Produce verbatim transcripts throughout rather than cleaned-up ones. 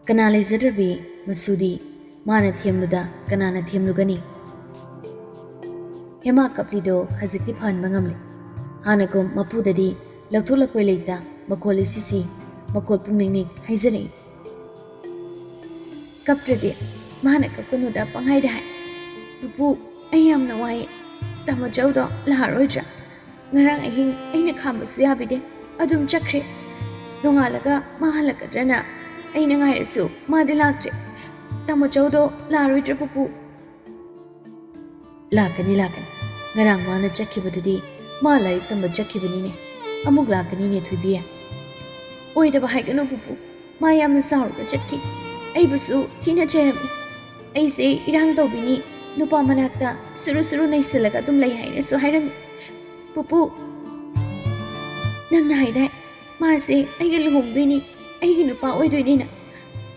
ꯀꯅꯥ ꯂꯩꯖꯗ꯭ꯔꯕꯤ ꯃꯁꯨꯗꯤ? ꯃꯥꯅ ꯊꯦꯝꯂꯨꯗ ꯀꯅꯥꯅ ꯊꯦꯝꯂꯨꯒꯅꯤ? ꯍꯦꯃꯥ ꯀꯞꯂꯤꯗꯣ ꯈꯖꯤꯛꯇꯤ ꯐꯍꯟꯕ ꯉꯝꯂꯦ꯫ ꯍꯥꯟꯅꯒꯨꯝ ꯃꯄꯨꯗꯗꯤ ꯂꯧꯊꯣꯛ ꯂꯧꯀꯣꯏ ꯂꯩꯇ, ꯃꯈꯣꯜ ꯏꯁꯤꯁꯤ, ꯃꯈꯣꯜ ꯄꯨꯝꯅꯤꯛꯅꯤꯛ ꯍꯥꯏꯖꯔꯛꯏ꯫ "ꯀꯞꯇ꯭ꯔꯗꯤ ꯃꯥꯅ ꯀꯞꯀꯅꯨꯗ ꯄꯪꯍꯥꯏꯗ ꯍꯥꯏ꯫ ꯄꯨꯄꯨ, ꯑꯩ ꯌꯥꯝꯅ ꯋꯥꯏ꯫ ꯇꯥꯃꯣ ꯆꯧꯗꯣ ꯂꯥꯛꯑꯔꯣꯏꯗ꯭ꯔꯥ? ꯉꯔꯥꯡ ꯑꯍꯤꯡ ꯑꯩꯅ ꯈꯥꯝꯕꯁꯨ ꯌꯥꯕꯤꯗꯦ, ꯑꯗꯨꯝ ꯆꯠꯈ꯭ꯔꯦ꯫ ꯅꯣꯡꯉꯥꯜꯂꯒ ꯃꯥ ꯍꯜꯂꯛꯀꯗ꯭ꯔꯅ ꯑꯩꯅ ꯉꯥꯏꯔꯁꯨ ꯃꯥꯗꯤ ꯂꯥꯛꯇ꯭ꯔꯦ꯫ ꯇꯥꯃꯣ ꯆꯧꯗꯣ ꯂꯥꯛꯑꯔꯣꯏꯗ꯭ꯔꯥ ꯄꯨꯄꯨ?" "ꯂꯥꯛꯀꯅꯤ, ꯂꯥꯛꯀꯅꯤ꯫ ꯉꯔꯥꯡ ꯃꯥꯅ ꯆꯠꯈꯤꯕꯗꯨꯗꯤ ꯃꯥ ꯂꯥꯏꯔꯤꯛ ꯇꯝꯕ ꯆꯠꯈꯤꯕꯅꯤꯅꯦ꯫ ꯑꯃꯨꯛ ꯂꯥꯛꯀꯅꯤꯅꯦ ꯊꯣꯏꯕꯤ꯫ ꯑꯣꯏꯗꯕ ꯍꯥꯏꯒꯅꯨ ꯄꯨꯄꯨ꯫ ꯃꯥ ꯌꯥꯝꯅ ꯁꯥꯎꯔꯒ ꯆꯠꯈꯤ꯫ ꯑꯩꯕꯨꯁꯨ ꯊꯤꯅ ꯆꯩꯔꯝꯃꯤ꯫ ꯑꯩꯁꯦ ꯏꯔꯥꯡ ꯇꯧꯕꯤꯅꯤ, ꯅꯨꯄꯥ ꯃꯅꯥꯛꯇ ꯁꯨꯔꯨ ꯁꯨꯔꯨ ꯅꯩꯁꯤꯜꯂꯒ ꯑꯗꯨꯝ ꯂꯩ ꯍꯥꯏꯅꯁꯨ ꯍꯥꯏꯔꯝꯃꯤ꯫ ꯄꯨꯄꯨ, ꯅꯪꯅ ꯍꯥꯏꯗꯥꯏ, ꯃꯥꯁꯦ ꯑꯩꯒ ꯂꯨꯍꯣꯡꯗꯣꯏꯅꯤ, ꯑꯩꯒꯤ ꯅꯨꯄꯥ ꯑꯣꯏꯗꯣꯏꯅꯤꯅ꯫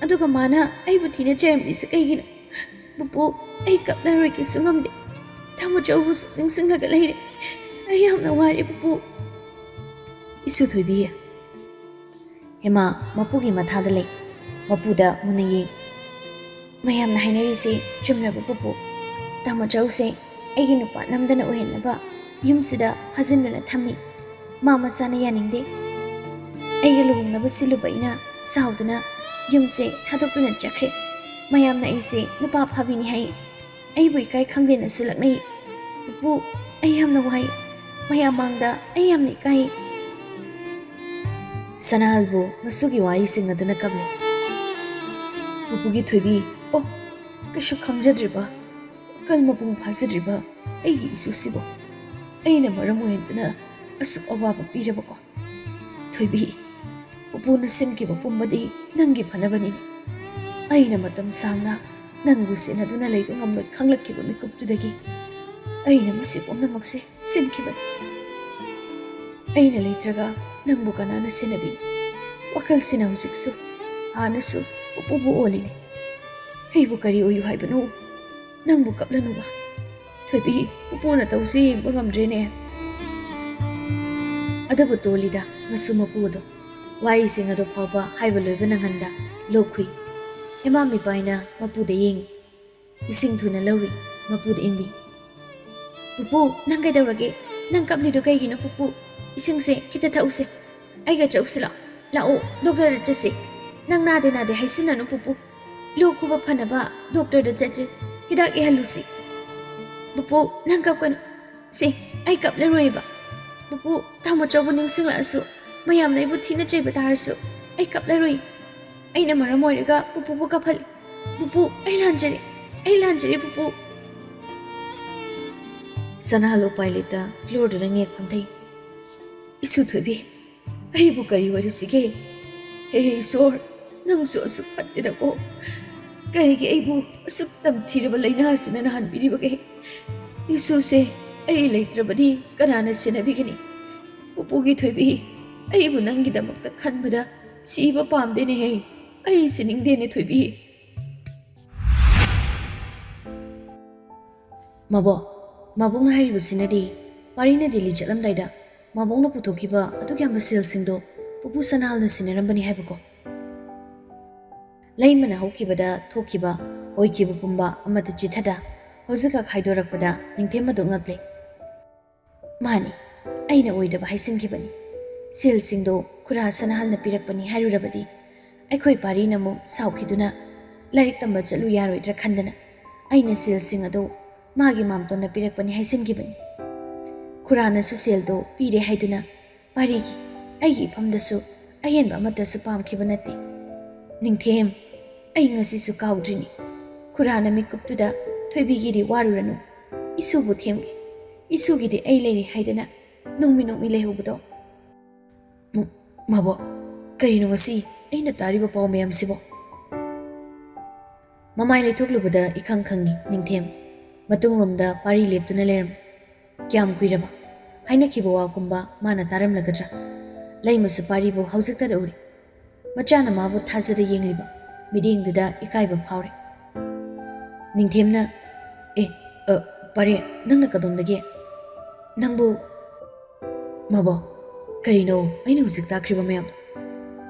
ꯑꯗꯨꯒ ꯃꯥꯅ ꯑꯩꯕꯨ ꯊꯤꯅ ꯆꯩꯔꯝꯃꯤꯁꯦ ꯀꯩꯒꯤꯅꯣ? ꯄꯨꯄꯨ, ꯑꯩ ꯀꯞꯅꯔꯣꯏꯒꯦꯁꯨ ꯉꯝꯗꯦ꯫ ꯇꯥꯃꯣ ꯆꯧꯕꯨꯁꯨ ꯅꯤꯡꯁꯤꯡꯂꯒ ꯂꯩꯔꯦ꯫ ꯑꯩ ꯌꯥꯝꯅ ꯋꯥꯔꯦ ꯄꯨꯄꯨ꯫ ꯏꯁꯨ ꯊꯣꯏꯕꯤ꯫ ꯍꯦꯃꯥ ꯃꯄꯨꯒꯤ ꯃꯊꯥꯗ ꯂꯩ꯫ ꯃꯄꯨꯗ ꯃꯨꯟꯅ ꯌꯦꯡ꯫ "ꯃꯌꯥꯝꯅ ꯍꯥꯏꯅꯔꯤꯁꯤ ꯆꯨꯝꯂꯕ ꯄꯨꯄꯨ? ꯇꯥꯃꯣ ꯆꯧꯁꯦ ꯑꯩꯒꯤ ꯅꯨꯄꯥ ꯅꯝꯗꯅ ꯑꯣꯏꯍꯟꯅꯕ ꯌꯨꯝꯁꯤꯗ ꯐꯥꯖꯤꯟꯗꯨꯅ ꯊꯝꯃꯤ꯫ ꯃꯥ ꯃꯁꯥꯅ ꯌꯥꯅꯤꯡꯗꯦ꯫ ꯑꯩꯒ ꯂꯨꯍꯣꯡꯅꯕ ꯁꯤꯜꯂꯨꯕ ꯑꯩꯅ ꯁꯥꯎꯗꯨꯅ ꯌꯨꯝꯁꯦ ꯊꯥꯗꯣꯛꯇꯨꯅ ꯆꯠꯈ꯭ꯔꯦ꯫ ꯃꯌꯥꯝꯅ ꯑꯩꯁꯦ ꯅꯨꯄꯥ ꯐꯥꯕꯤꯅꯤ ꯍꯥꯏ꯫ ꯑꯩꯕꯨ ꯏꯀꯥꯏ ꯈꯪꯗꯦꯅꯁꯨ ꯂꯛꯅꯩ꯫ ꯄꯨꯄꯨ, ꯑꯩ ꯌꯥꯝꯅ ꯋꯥꯏ꯫ ꯃꯌꯥꯝ ꯃꯥꯡꯗ ꯑꯩ ꯌꯥꯝꯅ ꯏꯀꯥꯏ꯫" ꯁꯅꯥꯍꯜꯕꯨ ꯃꯁꯨꯒꯤ ꯋꯥꯍꯩꯁꯤꯡ ꯑꯗꯨꯅ ꯀꯞꯂꯦ꯫ ꯄꯨꯄꯨꯒꯤ ꯊꯣꯏꯕꯤ, ꯑꯣ, ꯀꯩꯁꯨ ꯈꯪꯖꯗ꯭ꯔꯤꯕ, ꯋꯥꯈꯜ ꯃꯄꯨꯡ ꯐꯥꯖꯗ꯭ꯔꯤꯕ ꯑꯩꯒꯤ ꯏꯁꯨꯁꯤꯕꯨ ꯑꯩꯅ ꯃꯔꯝ ꯑꯣꯏꯍꯟꯗꯨꯅ ꯑꯁꯨꯛ ꯑꯋꯥꯕ ꯄꯤꯔꯕꯀꯣ? ꯊꯣꯏꯕꯤ, ꯄꯨꯄꯨꯅ ꯁꯤꯟꯈꯤꯕ ꯄꯨꯝꯕꯗꯤ ꯅꯪꯒꯤ ꯐꯅꯕꯅꯤꯅꯤ꯫ ꯑꯩꯅ ꯃꯇꯝ ꯁꯥꯡꯅ ꯅꯪꯕꯨ ꯁꯦꯟꯅꯗꯨꯅ ꯂꯩꯕ ꯉꯝꯂꯣꯏ ꯈꯪꯂꯛꯈꯤꯕ ꯃꯤꯀꯨꯞꯇꯨꯗꯒꯤ ꯑꯩꯅ ꯃꯁꯤ ꯄꯨꯝꯅꯃꯛꯁꯦ ꯁꯤꯟꯈꯤꯕꯅꯤ꯫ ꯑꯩꯅ ꯂꯩꯇ꯭ꯔꯒ ꯅꯪꯕꯨ ꯀꯅꯥꯅ ꯁꯦꯟꯅꯕꯤꯅꯤ? ꯋꯥꯈꯜꯁꯤꯅ ꯍꯧꯖꯤꯛꯁꯨ ꯍꯥꯟꯅꯁꯨ ꯄꯨꯄꯨꯕꯨ ꯑꯣꯜꯂꯤꯅꯤ꯫ ꯑꯩꯕꯨ ꯀꯔꯤ ꯑꯣꯏꯌꯨ ꯍꯥꯏꯕꯅꯣ? ꯅꯪꯕꯨ ꯀꯞꯂꯅꯨꯕ꯫ ꯊꯣꯏꯕꯤ, ꯄꯨꯄꯨꯅ ꯇꯧꯁꯤ ꯌꯦꯡꯕ ꯉꯝꯗ꯭ꯔꯦꯅꯦ꯫ ꯑꯗꯨꯕꯨ ꯇꯣꯜꯂꯤꯗ ꯃꯁꯨ ꯃꯄꯨ ꯑꯗꯣ꯫ ꯋꯥꯍꯩꯁꯤꯡ ꯑꯗꯨ ꯐꯥꯎꯕ ꯍꯥꯏꯕ ꯂꯣꯏꯕ ꯅꯪꯍꯟꯗ ꯂꯣꯛ ꯈꯨꯏ꯫ ꯍꯦꯃꯥ ꯃꯤꯄꯥꯏꯅ ꯃꯄꯨꯗ ꯌꯦꯡꯏ꯫ ꯏꯁꯤꯡ ꯊꯨꯅ ꯂꯧꯔꯨꯏ꯫ ꯃꯄꯨꯗ ꯏꯟꯕꯤ꯫ "ꯄꯨꯄꯨ, ꯅꯪ ꯀꯩꯗꯧꯔꯒꯦ? ꯅꯪ ꯀꯞꯂꯤꯗꯣ ꯀꯩꯒꯤꯅꯣ, ꯄꯨꯄꯨ? ꯏꯁꯤꯡꯁꯦ ꯈꯤꯇ ꯊꯛꯎꯁꯦ꯫ ꯑꯩꯒ ꯆꯠꯂꯨꯁꯤ ꯂꯥꯛꯑꯣ꯫ ꯂꯥꯛꯑꯣ, ꯗꯣꯛꯇꯔꯗ ꯆꯠꯁꯤ꯫ ꯅꯪ ꯅꯥꯗꯦ ꯅꯥꯗꯦ ꯍꯥꯏꯁꯤꯟꯅꯅꯨ, ꯄꯨꯄꯨ꯫ ꯂꯣꯛ ꯈꯨꯕ ꯐꯅꯕ ꯗꯣꯛꯇꯔꯗ ꯆꯠꯁꯤ꯫ ꯍꯤꯗꯥꯛ ꯏꯍꯜꯂꯨꯁꯤ꯫ ꯄꯨꯄꯨ, ꯅꯪ ꯀꯞꯀꯅꯨ꯫ ꯁꯦ, ꯑꯩ ꯀꯞꯂꯔꯣꯏꯕ꯫ ꯄꯨꯄꯨ, ꯇꯥꯃꯣ ꯆꯧꯕ ꯅꯤꯡꯁꯤꯡꯂꯛꯑꯁꯨ, ꯃꯌꯥꯝꯅ ꯑꯩꯕꯨ ꯊꯤꯅ ꯆꯩꯕ ꯇꯥꯔꯁꯨ, ꯑꯩ ꯀꯞꯂꯔꯣꯏ꯫ ꯑꯩꯅ ꯃꯔꯝ ꯑꯣꯏꯔꯒ ꯄꯨꯄꯨꯕꯨ ꯀꯞꯍꯜꯂꯤ꯫ ꯄꯨꯄꯨ, ꯑꯩ ꯂꯥꯟꯖꯔꯦ꯫ ꯑꯩ ꯂꯥꯟꯖꯔꯦ, ꯄꯨꯄꯨ꯫" ꯁꯅꯥꯍꯜ ꯎꯄꯥꯏ ꯂꯩꯇ ꯐ꯭ꯂꯣꯔꯗꯨꯗ ꯉꯦꯛ ꯐꯝꯊꯩ꯫ "ꯏꯁꯨ ꯊꯣꯏꯕꯤ, ꯑꯩꯕꯨ ꯀꯔꯤ ꯑꯣꯏꯔꯁꯤꯒꯦ? ꯍꯦ ꯏꯁꯣꯔ, ꯅꯪꯁꯨ ꯑꯁꯨꯛ ꯐꯠꯇꯦꯗꯀꯣ꯫ ꯀꯔꯤꯒꯤ ꯑꯩꯕꯨ ꯑꯁꯨꯛ ꯇꯝꯊꯤꯔꯕ ꯂꯥꯏꯅꯥ ꯑꯁꯤꯅ ꯅꯥꯍꯟꯕꯤꯔꯤꯕꯒꯦ? ꯏꯁꯨꯁꯦ ꯑꯩ ꯂꯩꯇ꯭ꯔꯕꯗꯤ ꯀꯅꯥꯅ ꯁꯦꯟꯅꯕꯤꯒꯅꯤ? ꯄꯨꯄꯨꯒꯤ ꯊꯣꯏꯕꯤ, ꯑꯩꯕꯨ ꯅꯪꯒꯤꯗꯃꯛꯇ ꯈꯟꯕꯗ ꯁꯤꯕ ꯄꯥꯝꯗꯦꯅꯦꯍꯦ꯫ ꯑꯩ ꯁꯤꯅꯤꯡꯗꯦꯅꯦ ꯊꯣꯏꯕꯤ꯫" ꯃꯕꯣꯛ, ꯃꯕꯣꯛꯅ ꯍꯥꯏꯔꯤꯕꯁꯤꯅꯗꯤ ꯄꯥꯔꯤꯅ ꯗꯤꯜꯂꯤ ꯆꯠꯂꯝꯗꯥꯏꯗ ꯃꯕꯣꯛꯅ ꯄꯨꯊꯣꯛꯈꯤꯕ ꯑꯗꯨꯛ ꯌꯥꯝꯕ ꯁꯦꯜꯁꯤꯡꯗꯣ ꯄꯨꯄꯨ ꯁꯅꯥꯍꯜꯅ ꯁꯤꯟꯅꯔꯝꯕꯅꯤ ꯍꯥꯏꯕꯀꯣ꯫ ꯂꯩꯃꯅ ꯍꯧꯈꯤꯕꯗ ꯊꯣꯛꯈꯤꯕ ꯑꯣꯏꯈꯤꯕ ꯄꯨꯝꯕ ꯑꯃꯠꯇ ꯆꯤꯊꯗ ꯍꯧꯖꯤꯛꯈꯛ ꯍꯥꯏꯗꯣꯔꯛꯄꯗ ꯅꯤꯡꯊꯦꯝ ꯑꯗꯨ ꯉꯛꯂꯦ꯫ "ꯃꯥꯅꯤ, ꯑꯩꯅ ꯑꯣꯏꯗꯕ ꯍꯥꯏꯖꯤꯟꯈꯤꯕꯅꯤ꯫ ꯁꯦꯜꯁꯤꯡꯗꯣ ꯈꯨꯔꯥ ꯁꯅꯥꯍꯜꯅ ꯄꯤꯔꯛꯄꯅꯤ ꯍꯥꯏꯔꯨꯔꯕꯗꯤ ꯑꯩꯈꯣꯏ ꯄꯥꯔꯤꯅ ꯑꯃꯨꯛ ꯁꯥꯎꯈꯤꯗꯨꯅ ꯂꯥꯏꯔꯤꯛ ꯇꯝꯕ ꯆꯠꯂꯨ ꯌꯥꯔꯣꯏꯗ꯭ꯔꯥ ꯈꯟꯗꯅ ꯑꯩꯅ ꯁꯦꯜꯁꯤꯡ ꯑꯗꯣ ꯃꯥꯒꯤ ꯃꯥꯝꯇꯣꯟꯅ ꯄꯤꯔꯛꯄꯅꯤ ꯍꯥꯏꯖꯤꯟꯈꯤꯕꯅꯤ꯫ ꯈꯨꯔꯥꯅꯁꯨ ꯁꯦꯜꯗꯣ ꯄꯤꯔꯦ ꯍꯥꯏꯗꯨꯅ ꯄꯥꯔꯤꯒꯤ, ꯑꯩꯒꯤ ꯏꯐꯝꯗꯁꯨ ꯑꯍꯦꯟꯕ ꯑꯃꯠꯇꯁꯨ ꯄꯥꯝꯈꯤꯕ ꯅꯠꯇꯦ꯫ ꯅꯤꯡꯊꯦꯝ, ꯑꯩ ꯉꯁꯤꯁꯨ ꯀꯥꯎꯗ꯭ꯔꯤꯅꯤ꯫ ꯈꯨꯔꯥꯅ ꯃꯤꯀꯨꯞꯇꯨꯗ ꯊꯣꯏꯕꯤꯒꯤꯗꯤ ꯋꯥꯔꯨꯔꯅꯨ꯫ ꯏꯁꯨꯕꯨ ꯊꯦꯝꯒꯦ꯫ ꯏꯁꯨꯒꯤꯗꯤ ꯑꯩ ꯂꯩꯔꯤ ꯍꯥꯏꯗꯅ ꯅꯣꯡꯃꯤ ꯅꯣꯡꯃꯤ ꯂꯩꯍꯧꯕꯗꯣ꯫" "ꯃ-, ꯃꯕꯣꯛ, ꯀꯔꯤꯅꯣ ꯉꯁꯤ ꯑꯩꯅ ꯇꯥꯔꯤꯕ ꯄꯥꯎ ꯃꯌꯥꯝꯁꯤꯕꯣ?" ꯃꯃꯥꯏ ꯂꯩꯊꯣꯛꯂꯨꯕꯗ ꯏꯈꯪ ꯈꯪꯉꯤ ꯅꯤꯡꯊꯦꯝ꯫ ꯃꯇꯨꯡꯂꯣꯝꯗ ꯄꯥꯔꯤ ꯂꯦꯞꯇꯨꯅ ꯂꯩꯔꯝꯃꯤ꯫ ꯀꯌꯥꯝ ꯀꯨꯏꯔꯕ? ꯍꯥꯏꯅꯈꯤꯕ ꯋꯥꯒꯨꯝꯕ ꯃꯥꯅ ꯇꯥꯔꯝꯂꯒꯗ꯭ꯔꯥ? ꯂꯩꯃꯁꯨ ꯄꯥꯔꯤꯕꯨ ꯍꯧꯖꯤꯛꯇꯗ ꯎꯔꯦ꯫ ꯃꯆꯥꯅ ꯃꯥꯕꯨ ꯊꯥꯖꯗ ꯌꯦꯡꯂꯤꯕ ꯃꯤꯠꯌꯦꯡꯗꯨꯗ ꯏꯀꯥꯏꯕ ꯐꯥꯎꯔꯦ꯫ ꯅꯤꯡꯊꯦꯝꯅ, "ꯑꯦ, ꯑ, ꯄꯥꯔꯤ, ꯅꯪꯅ ꯀꯗꯣꯝꯗꯒꯤ? ꯅꯪꯕꯨ?" "ꯃꯕꯣꯛ, ꯀꯔꯤꯅꯣ ꯑꯩꯅ ꯍꯧꯖꯤꯛ ꯇꯥꯈ꯭ꯔꯤꯕ ꯃꯌꯥꯝ?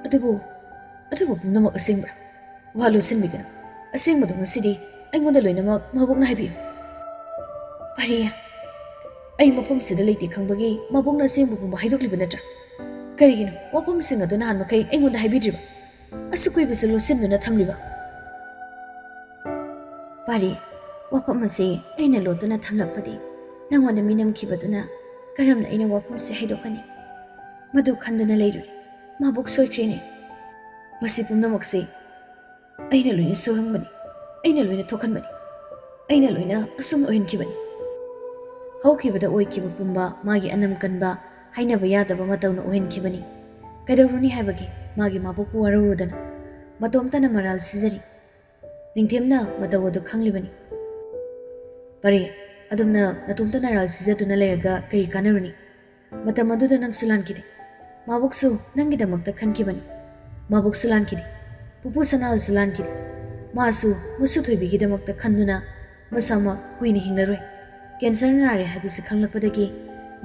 ꯑꯗꯨꯕꯨ ꯑꯗꯨꯕꯨ ꯄꯨꯝꯅꯃꯛ ꯑꯁꯦꯡꯕ꯭ꯔꯥ? ꯋꯥ ꯂꯣꯠꯁꯤꯟꯕꯤꯒꯅꯨ꯫ ꯑꯁꯦꯡꯕꯗꯨ ꯉꯁꯤꯗꯤ ꯑꯩꯉꯣꯟꯗ ꯂꯣꯏꯅꯃꯛ ꯃꯥꯕꯣꯛꯅ ꯍꯥꯏꯕꯤꯌꯨ꯫ ꯄꯥꯔꯤ, ꯑꯩ ꯃꯐꯝꯁꯤꯗ ꯂꯩꯇꯦ ꯈꯪꯕꯒꯤ ꯃꯥꯕꯣꯛꯅ ꯑꯁꯦꯡꯕ ꯄꯨꯝꯕ ꯍꯥꯏꯗꯣꯛꯂꯤꯕ ꯅꯠꯇ꯭ꯔꯥ? ꯀꯔꯤꯒꯤꯅꯣ ꯋꯥꯐꯝꯁꯤꯡ ꯑꯗꯨ ꯅꯍꯥꯟ ꯃꯈꯩ ꯑꯩꯉꯣꯟꯗ ꯍꯥꯏꯕꯤꯗ꯭ꯔꯤꯕ? ꯑꯁꯨꯛ ꯀꯨꯏꯕꯁꯨ ꯂꯣꯠꯁꯤꯟꯗꯨꯅ ꯊꯝꯂꯤꯕ? ꯄꯥꯔꯤ, ꯋꯥꯐꯝ ꯑꯁꯤ ꯑꯩꯅ ꯂꯣꯠꯇꯨꯅ ꯊꯝꯂꯛꯄꯗꯤ ꯅꯪꯉꯣꯟꯗ ꯃꯤꯅꯝꯈꯤꯕꯗꯨꯅ ꯀꯔꯝꯅ ꯑꯩꯅ ꯋꯥꯐꯝꯁꯤ ꯍꯥꯏꯗꯣꯛꯀꯅꯤ? ꯃꯗꯨ ꯈꯟꯗꯨꯅ ꯂꯩꯔꯨꯏ꯫ ꯃꯥꯕꯣꯛ ꯁꯣꯏꯈ꯭ꯔꯦꯅꯦ꯫ ꯃꯁꯤ ꯄꯨꯝꯅꯃꯛꯁꯤ ꯑꯩꯅ ꯂꯣꯏꯅ ꯁꯨꯍꯪꯕꯅꯤ, ꯑꯩꯅ ꯂꯣꯏꯅ ꯊꯣꯛꯍꯟꯕꯅꯤ, ꯑꯩꯅ ꯂꯣꯏꯅ ꯑꯁꯨꯝ ꯑꯣꯏꯍꯟꯈꯤꯕꯅꯤ꯫ ꯍꯧꯈꯤꯕꯗ ꯑꯣꯏꯈꯤꯕ ꯄꯨꯝꯕ ꯃꯥꯒꯤ ꯑꯅꯝ ꯀꯟꯕ, ꯍꯥꯏꯅꯕ ꯌꯥꯗꯕ ꯃꯇꯧꯅ ꯑꯣꯏꯍꯟꯈꯤꯕꯅꯤ꯫ ꯀꯩꯗꯧꯔꯨꯅꯤ ꯍꯥꯏꯕꯒꯤ ꯃꯥꯒꯤ ꯃꯥꯕꯣꯛꯄꯨ ꯋꯥꯔꯧꯔꯨꯗꯅ ꯃꯇꯣꯝꯇꯅ ꯃꯔꯥꯜ ꯁꯤꯖꯔꯤ꯫ ꯅꯤꯡꯊꯦꯝꯅ ꯃꯇꯧ ꯑꯗꯨ ꯈꯪꯂꯤꯕꯅꯤ꯫ ꯄꯥꯔꯤ, ꯑꯗꯨꯝꯅ ꯅꯇꯣꯝꯇ ꯅꯔꯥꯜ ꯁꯤꯖꯗꯨꯅ ꯂꯩꯔꯒ ꯀꯔꯤ ꯀꯥꯟꯅꯔꯨꯅꯤ? ꯃꯇꯝ ꯑꯗꯨꯗ ꯅꯪꯁꯨ ꯂꯥꯟꯈꯤꯗꯦ꯫ ꯃꯥꯕꯣꯛꯁꯨ ꯅꯪꯒꯤꯗꯃꯛꯇ ꯈꯟꯈꯤꯕꯅꯤ꯫ ꯃꯥꯕꯣꯛꯁꯨ ꯂꯥꯟꯈꯤꯗꯦ꯫ ꯄꯨꯄꯨ ꯁꯅꯥꯜꯁꯨ ꯂꯥꯟꯈꯤꯗꯦ꯫ ꯃꯥꯁꯨ ꯃꯁꯨ ꯊꯣꯏꯕꯤꯒꯤꯗꯃꯛꯇ ꯈꯟꯗꯨꯅ ꯃꯁꯥꯃꯛ ꯀꯨꯏꯅ ꯍꯤꯡꯂꯔꯣꯏ꯫ ꯀꯦꯟꯁꯔ ꯅꯥꯔꯦ ꯍꯥꯏꯕꯁꯤ ꯈꯪꯂꯛꯄꯗꯒꯤ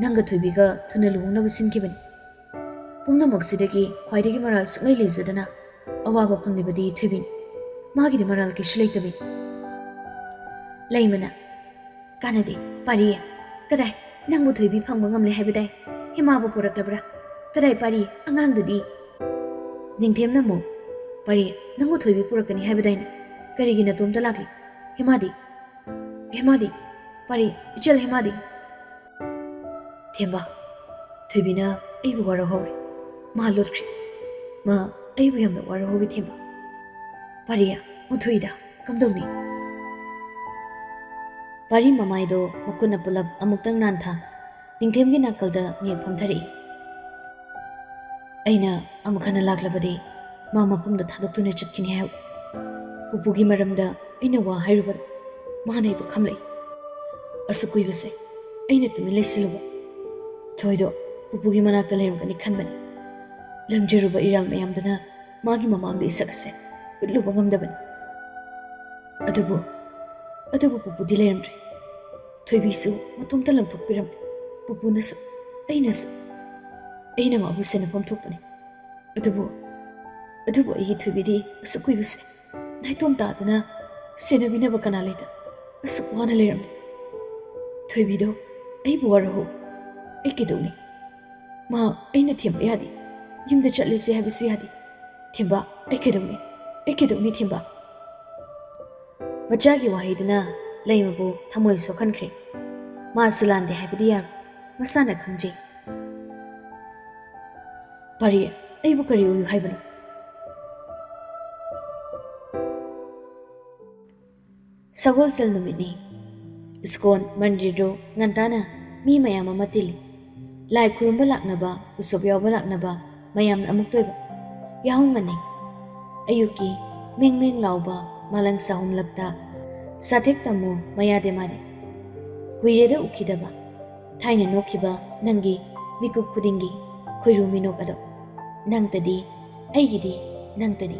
ꯅꯪꯒ ꯊꯣꯏꯕꯤꯒ ꯊꯨꯅ ꯂꯨꯍꯣꯡꯅꯕ ꯁꯤꯟꯈꯤꯕꯅꯤ꯫ ꯄꯨꯝꯅꯃꯛꯁꯤꯗꯒꯤ ꯈ꯭ꯋꯥꯏꯗꯒꯤ ꯃꯔꯥꯜ ꯁꯨꯡꯂꯩ ꯂꯩꯖꯗꯅ ꯑꯋꯥꯕ ꯐꯪꯂꯤꯕꯗꯤ ꯊꯣꯏꯕꯤꯅꯤ꯫ ꯃꯥꯒꯤꯗꯤ ꯃꯔꯥꯜ ꯀꯩꯁꯨ ꯂꯩꯇꯕꯤꯅꯤ꯫ ꯂꯩꯃꯅ, ꯀꯥꯟꯅꯗꯦ, ꯄꯥꯔꯤ꯫ ꯀꯗꯥꯏ? ꯅꯪꯕꯨ ꯊꯣꯏꯕꯤ ꯐꯪꯕ ꯉꯝꯂꯦ ꯍꯥꯏꯕꯗꯥꯏ? ꯍꯦꯃꯥꯕꯨ ꯄꯨꯔꯛꯂꯕ꯭ꯔꯥ? ꯀꯗꯥꯏ ꯄꯥꯔꯤ? ꯑꯉꯥꯡꯗꯨꯗꯤ? ꯅꯤꯡꯊꯦꯝꯅ ꯑꯃꯨꯛ, ꯄꯥꯔꯤ, ꯅꯪꯕꯨ ꯊꯣꯏꯕꯤ ꯄꯨꯔꯛꯀꯅꯤ ꯍꯥꯏꯕꯗꯥꯏꯅꯦ? ꯀꯔꯤꯒꯤ ꯅꯇꯣꯝꯇ ꯂꯥꯛꯂꯤ? ꯍꯦꯃꯥꯗꯤ? ꯍꯦꯃꯥꯗꯤ? ꯄꯥꯔꯤ, ꯏꯆꯜ ꯍꯦꯃꯥꯗꯤ? ꯊꯦꯝꯕ, ꯊꯣꯏꯕꯤꯅ ꯑꯩꯕꯨ ꯋꯥꯔꯧꯍꯧꯔꯦ꯫ ꯃꯥ ꯂꯣꯠꯈ꯭ꯔꯦ꯫ ꯃꯥ ꯑꯩꯕꯨ ꯌꯥꯝꯅ ꯋꯥꯔꯧꯍꯧꯏ, ꯊꯦꯝꯕ꯫ ꯄꯥꯔꯤ, ꯃꯨꯊꯨꯏꯗ, ꯀꯝꯗꯧꯅꯤ? ꯄꯥꯔꯤ ꯃꯃꯥꯏꯗꯣ ꯃꯈꯨꯠꯅ ꯄꯨꯂꯞ ꯑꯃꯨꯛꯇꯪ ꯅꯥꯟꯊ, ꯅꯤꯡꯊꯦꯝꯒꯤ ꯅꯥꯀꯜꯗ ꯅꯦꯛ ꯐꯝꯊꯔꯛꯏ꯫ ꯑꯩꯅ ꯑꯃꯨꯛ ꯍꯟꯅ ꯂꯥꯛꯂꯕꯗꯤ ꯃꯥ ꯃꯐꯝꯗ ꯊꯥꯗꯣꯛꯇꯨꯅ ꯆꯠꯈꯤꯅꯤ ꯍꯥꯏꯍꯧꯏ꯫ ꯄꯨꯄꯨꯒꯤ ꯃꯔꯝꯗ ꯑꯩꯅ ꯋꯥ ꯍꯥꯏꯔꯨꯕꯗ ꯃꯥꯅ ꯑꯩꯕꯨ ꯈꯝꯂꯛꯏ꯫ ꯑꯁꯨꯛ ꯀꯨꯏꯕꯁꯦ ꯑꯩꯅ ꯇꯨꯃꯤꯟ ꯂꯩꯁꯤꯜꯂꯨꯕ꯫ ꯊꯣꯏꯗꯣ ꯄꯨꯄꯨꯒꯤ ꯃꯅꯥꯛꯇ ꯂꯩꯔꯝꯒꯅꯤ ꯈꯟꯕꯅꯤ꯫ ꯂꯪꯖꯔꯨꯕ ꯏꯔꯥꯜ ꯃꯌꯥꯝꯗꯨꯅ ꯃꯥꯒꯤ ꯃꯃꯥꯡꯗ ꯏꯁꯛ ꯑꯁꯦ ꯎꯠꯂꯨꯕ ꯉꯝꯗꯕꯅꯤ꯫ ꯑꯗꯨꯕꯨ, ꯑꯗꯨꯕꯨ ꯄꯨꯄꯨꯗꯤ ꯂꯩꯔꯝꯗ꯭ꯔꯦ꯫ ꯊꯣꯏꯕꯤꯁꯨ ꯃꯇꯣꯝꯇ ꯂꯪꯊꯣꯛꯄꯤꯔꯝꯂꯦ꯫ ꯄꯨꯄꯨꯅꯁꯨ, ꯑꯩꯅꯁꯨ꯫ ꯑꯩꯅ ꯃꯥꯕꯨ ꯁꯦꯟꯅꯐꯝ ꯊꯣꯛꯄꯅꯤ꯫ ꯑꯗꯨꯕꯨ ꯑꯗꯨꯕꯨ ꯑꯩꯒꯤ ꯊꯣꯏꯕꯤꯗꯤ ꯑꯁꯨꯛ ꯀꯨꯏꯕꯁꯦ ꯅꯥꯏꯇꯣꯝ ꯇꯥꯗꯨꯅ ꯁꯦꯟꯅꯕꯤꯅꯕ ꯀꯅꯥ ꯂꯩꯇ ꯑꯁꯨꯛ ꯋꯥꯅ ꯂꯩꯔꯝꯃꯤ꯫ ꯊꯣꯏꯕꯤꯗꯣ ꯑꯩꯕꯨ ꯋꯥꯔꯧꯍꯧ꯫ ꯑꯩ ꯀꯩꯗꯧꯅꯤ? ꯃꯥ ꯑꯩꯅ ꯊꯦꯝꯕ ꯌꯥꯗꯦ꯫ ꯌꯨꯝꯗ ꯆꯠꯂꯁꯦ ꯍꯥꯏꯕꯁꯨ ꯌꯥꯗꯦ꯫ ꯊꯦꯝꯕ, ꯑꯩ ꯀꯩꯗꯧꯅꯤ? ꯑꯩ ꯀꯩꯗꯧꯅꯤ ꯊꯦꯝꯕ? ꯃꯆꯥꯒꯤ ꯋꯥꯍꯩꯗꯨꯅ ꯂꯩꯃꯕꯨ ꯊꯃꯣꯏ ꯁꯣꯛꯍꯟꯈ꯭ꯔꯦ꯫ ꯃꯥꯁꯨ ꯂꯥꯟꯗꯦ ꯍꯥꯏꯕꯗꯤ ꯌꯥꯔꯣꯏ꯫ ꯃꯁꯥꯅ ꯈꯪꯖꯩ꯫ ꯄꯥꯔꯤ, ꯑꯩꯕꯨ ꯀꯔꯤ ꯑꯣꯏꯌꯨ ꯍꯥꯏꯕꯅꯣ? ꯁꯒꯣꯜꯁꯦꯜ ꯅꯨꯃꯤꯠꯅꯤ꯫ ꯏꯁꯀꯣꯟ ꯃꯟꯗꯤꯔꯗꯨ ꯉꯟꯇꯥꯅ ꯃꯤ ꯃꯌꯥꯝ ꯑꯃ ꯇꯤꯜꯂꯤ꯫ ꯂꯥꯏ ꯈꯨꯔꯨꯝꯕ ꯂꯥꯛꯅꯕ, ꯎꯁꯣꯞ ꯌꯥꯎꯕ ꯂꯥꯛꯅꯕ ꯃꯌꯥꯝꯅ ꯑꯃꯨꯛꯇ ꯑꯣꯏꯕ꯫ ꯌꯥꯍꯧ ꯉꯟꯅꯩ꯫ ꯑꯌꯨꯛꯀꯤ ꯃꯦꯡ ꯃꯦꯡ ꯂꯥꯎꯕ ꯃꯥꯂꯪ ꯁꯥꯍꯨꯝꯂꯛꯇ ꯁꯥꯊꯦꯛ ꯇꯝꯃꯨ ꯃꯌꯥꯗꯦ ꯃꯥꯗꯦ꯫ ꯀꯨꯏꯔꯦꯗ ꯎꯈꯤꯗꯕ꯫ ꯊꯥꯏꯅ ꯅꯣꯛꯈꯤꯕ ꯅꯪꯒꯤ ꯃꯤꯀꯨꯞ ꯈꯨꯗꯤꯡꯒꯤ ꯈꯣꯏꯔꯨ ꯃꯤꯅꯣꯛ ꯑꯗꯣ꯫ ꯅꯪꯇꯗꯤ, ꯑꯩꯒꯤꯗꯤ, ꯅꯪꯇꯗꯤ꯫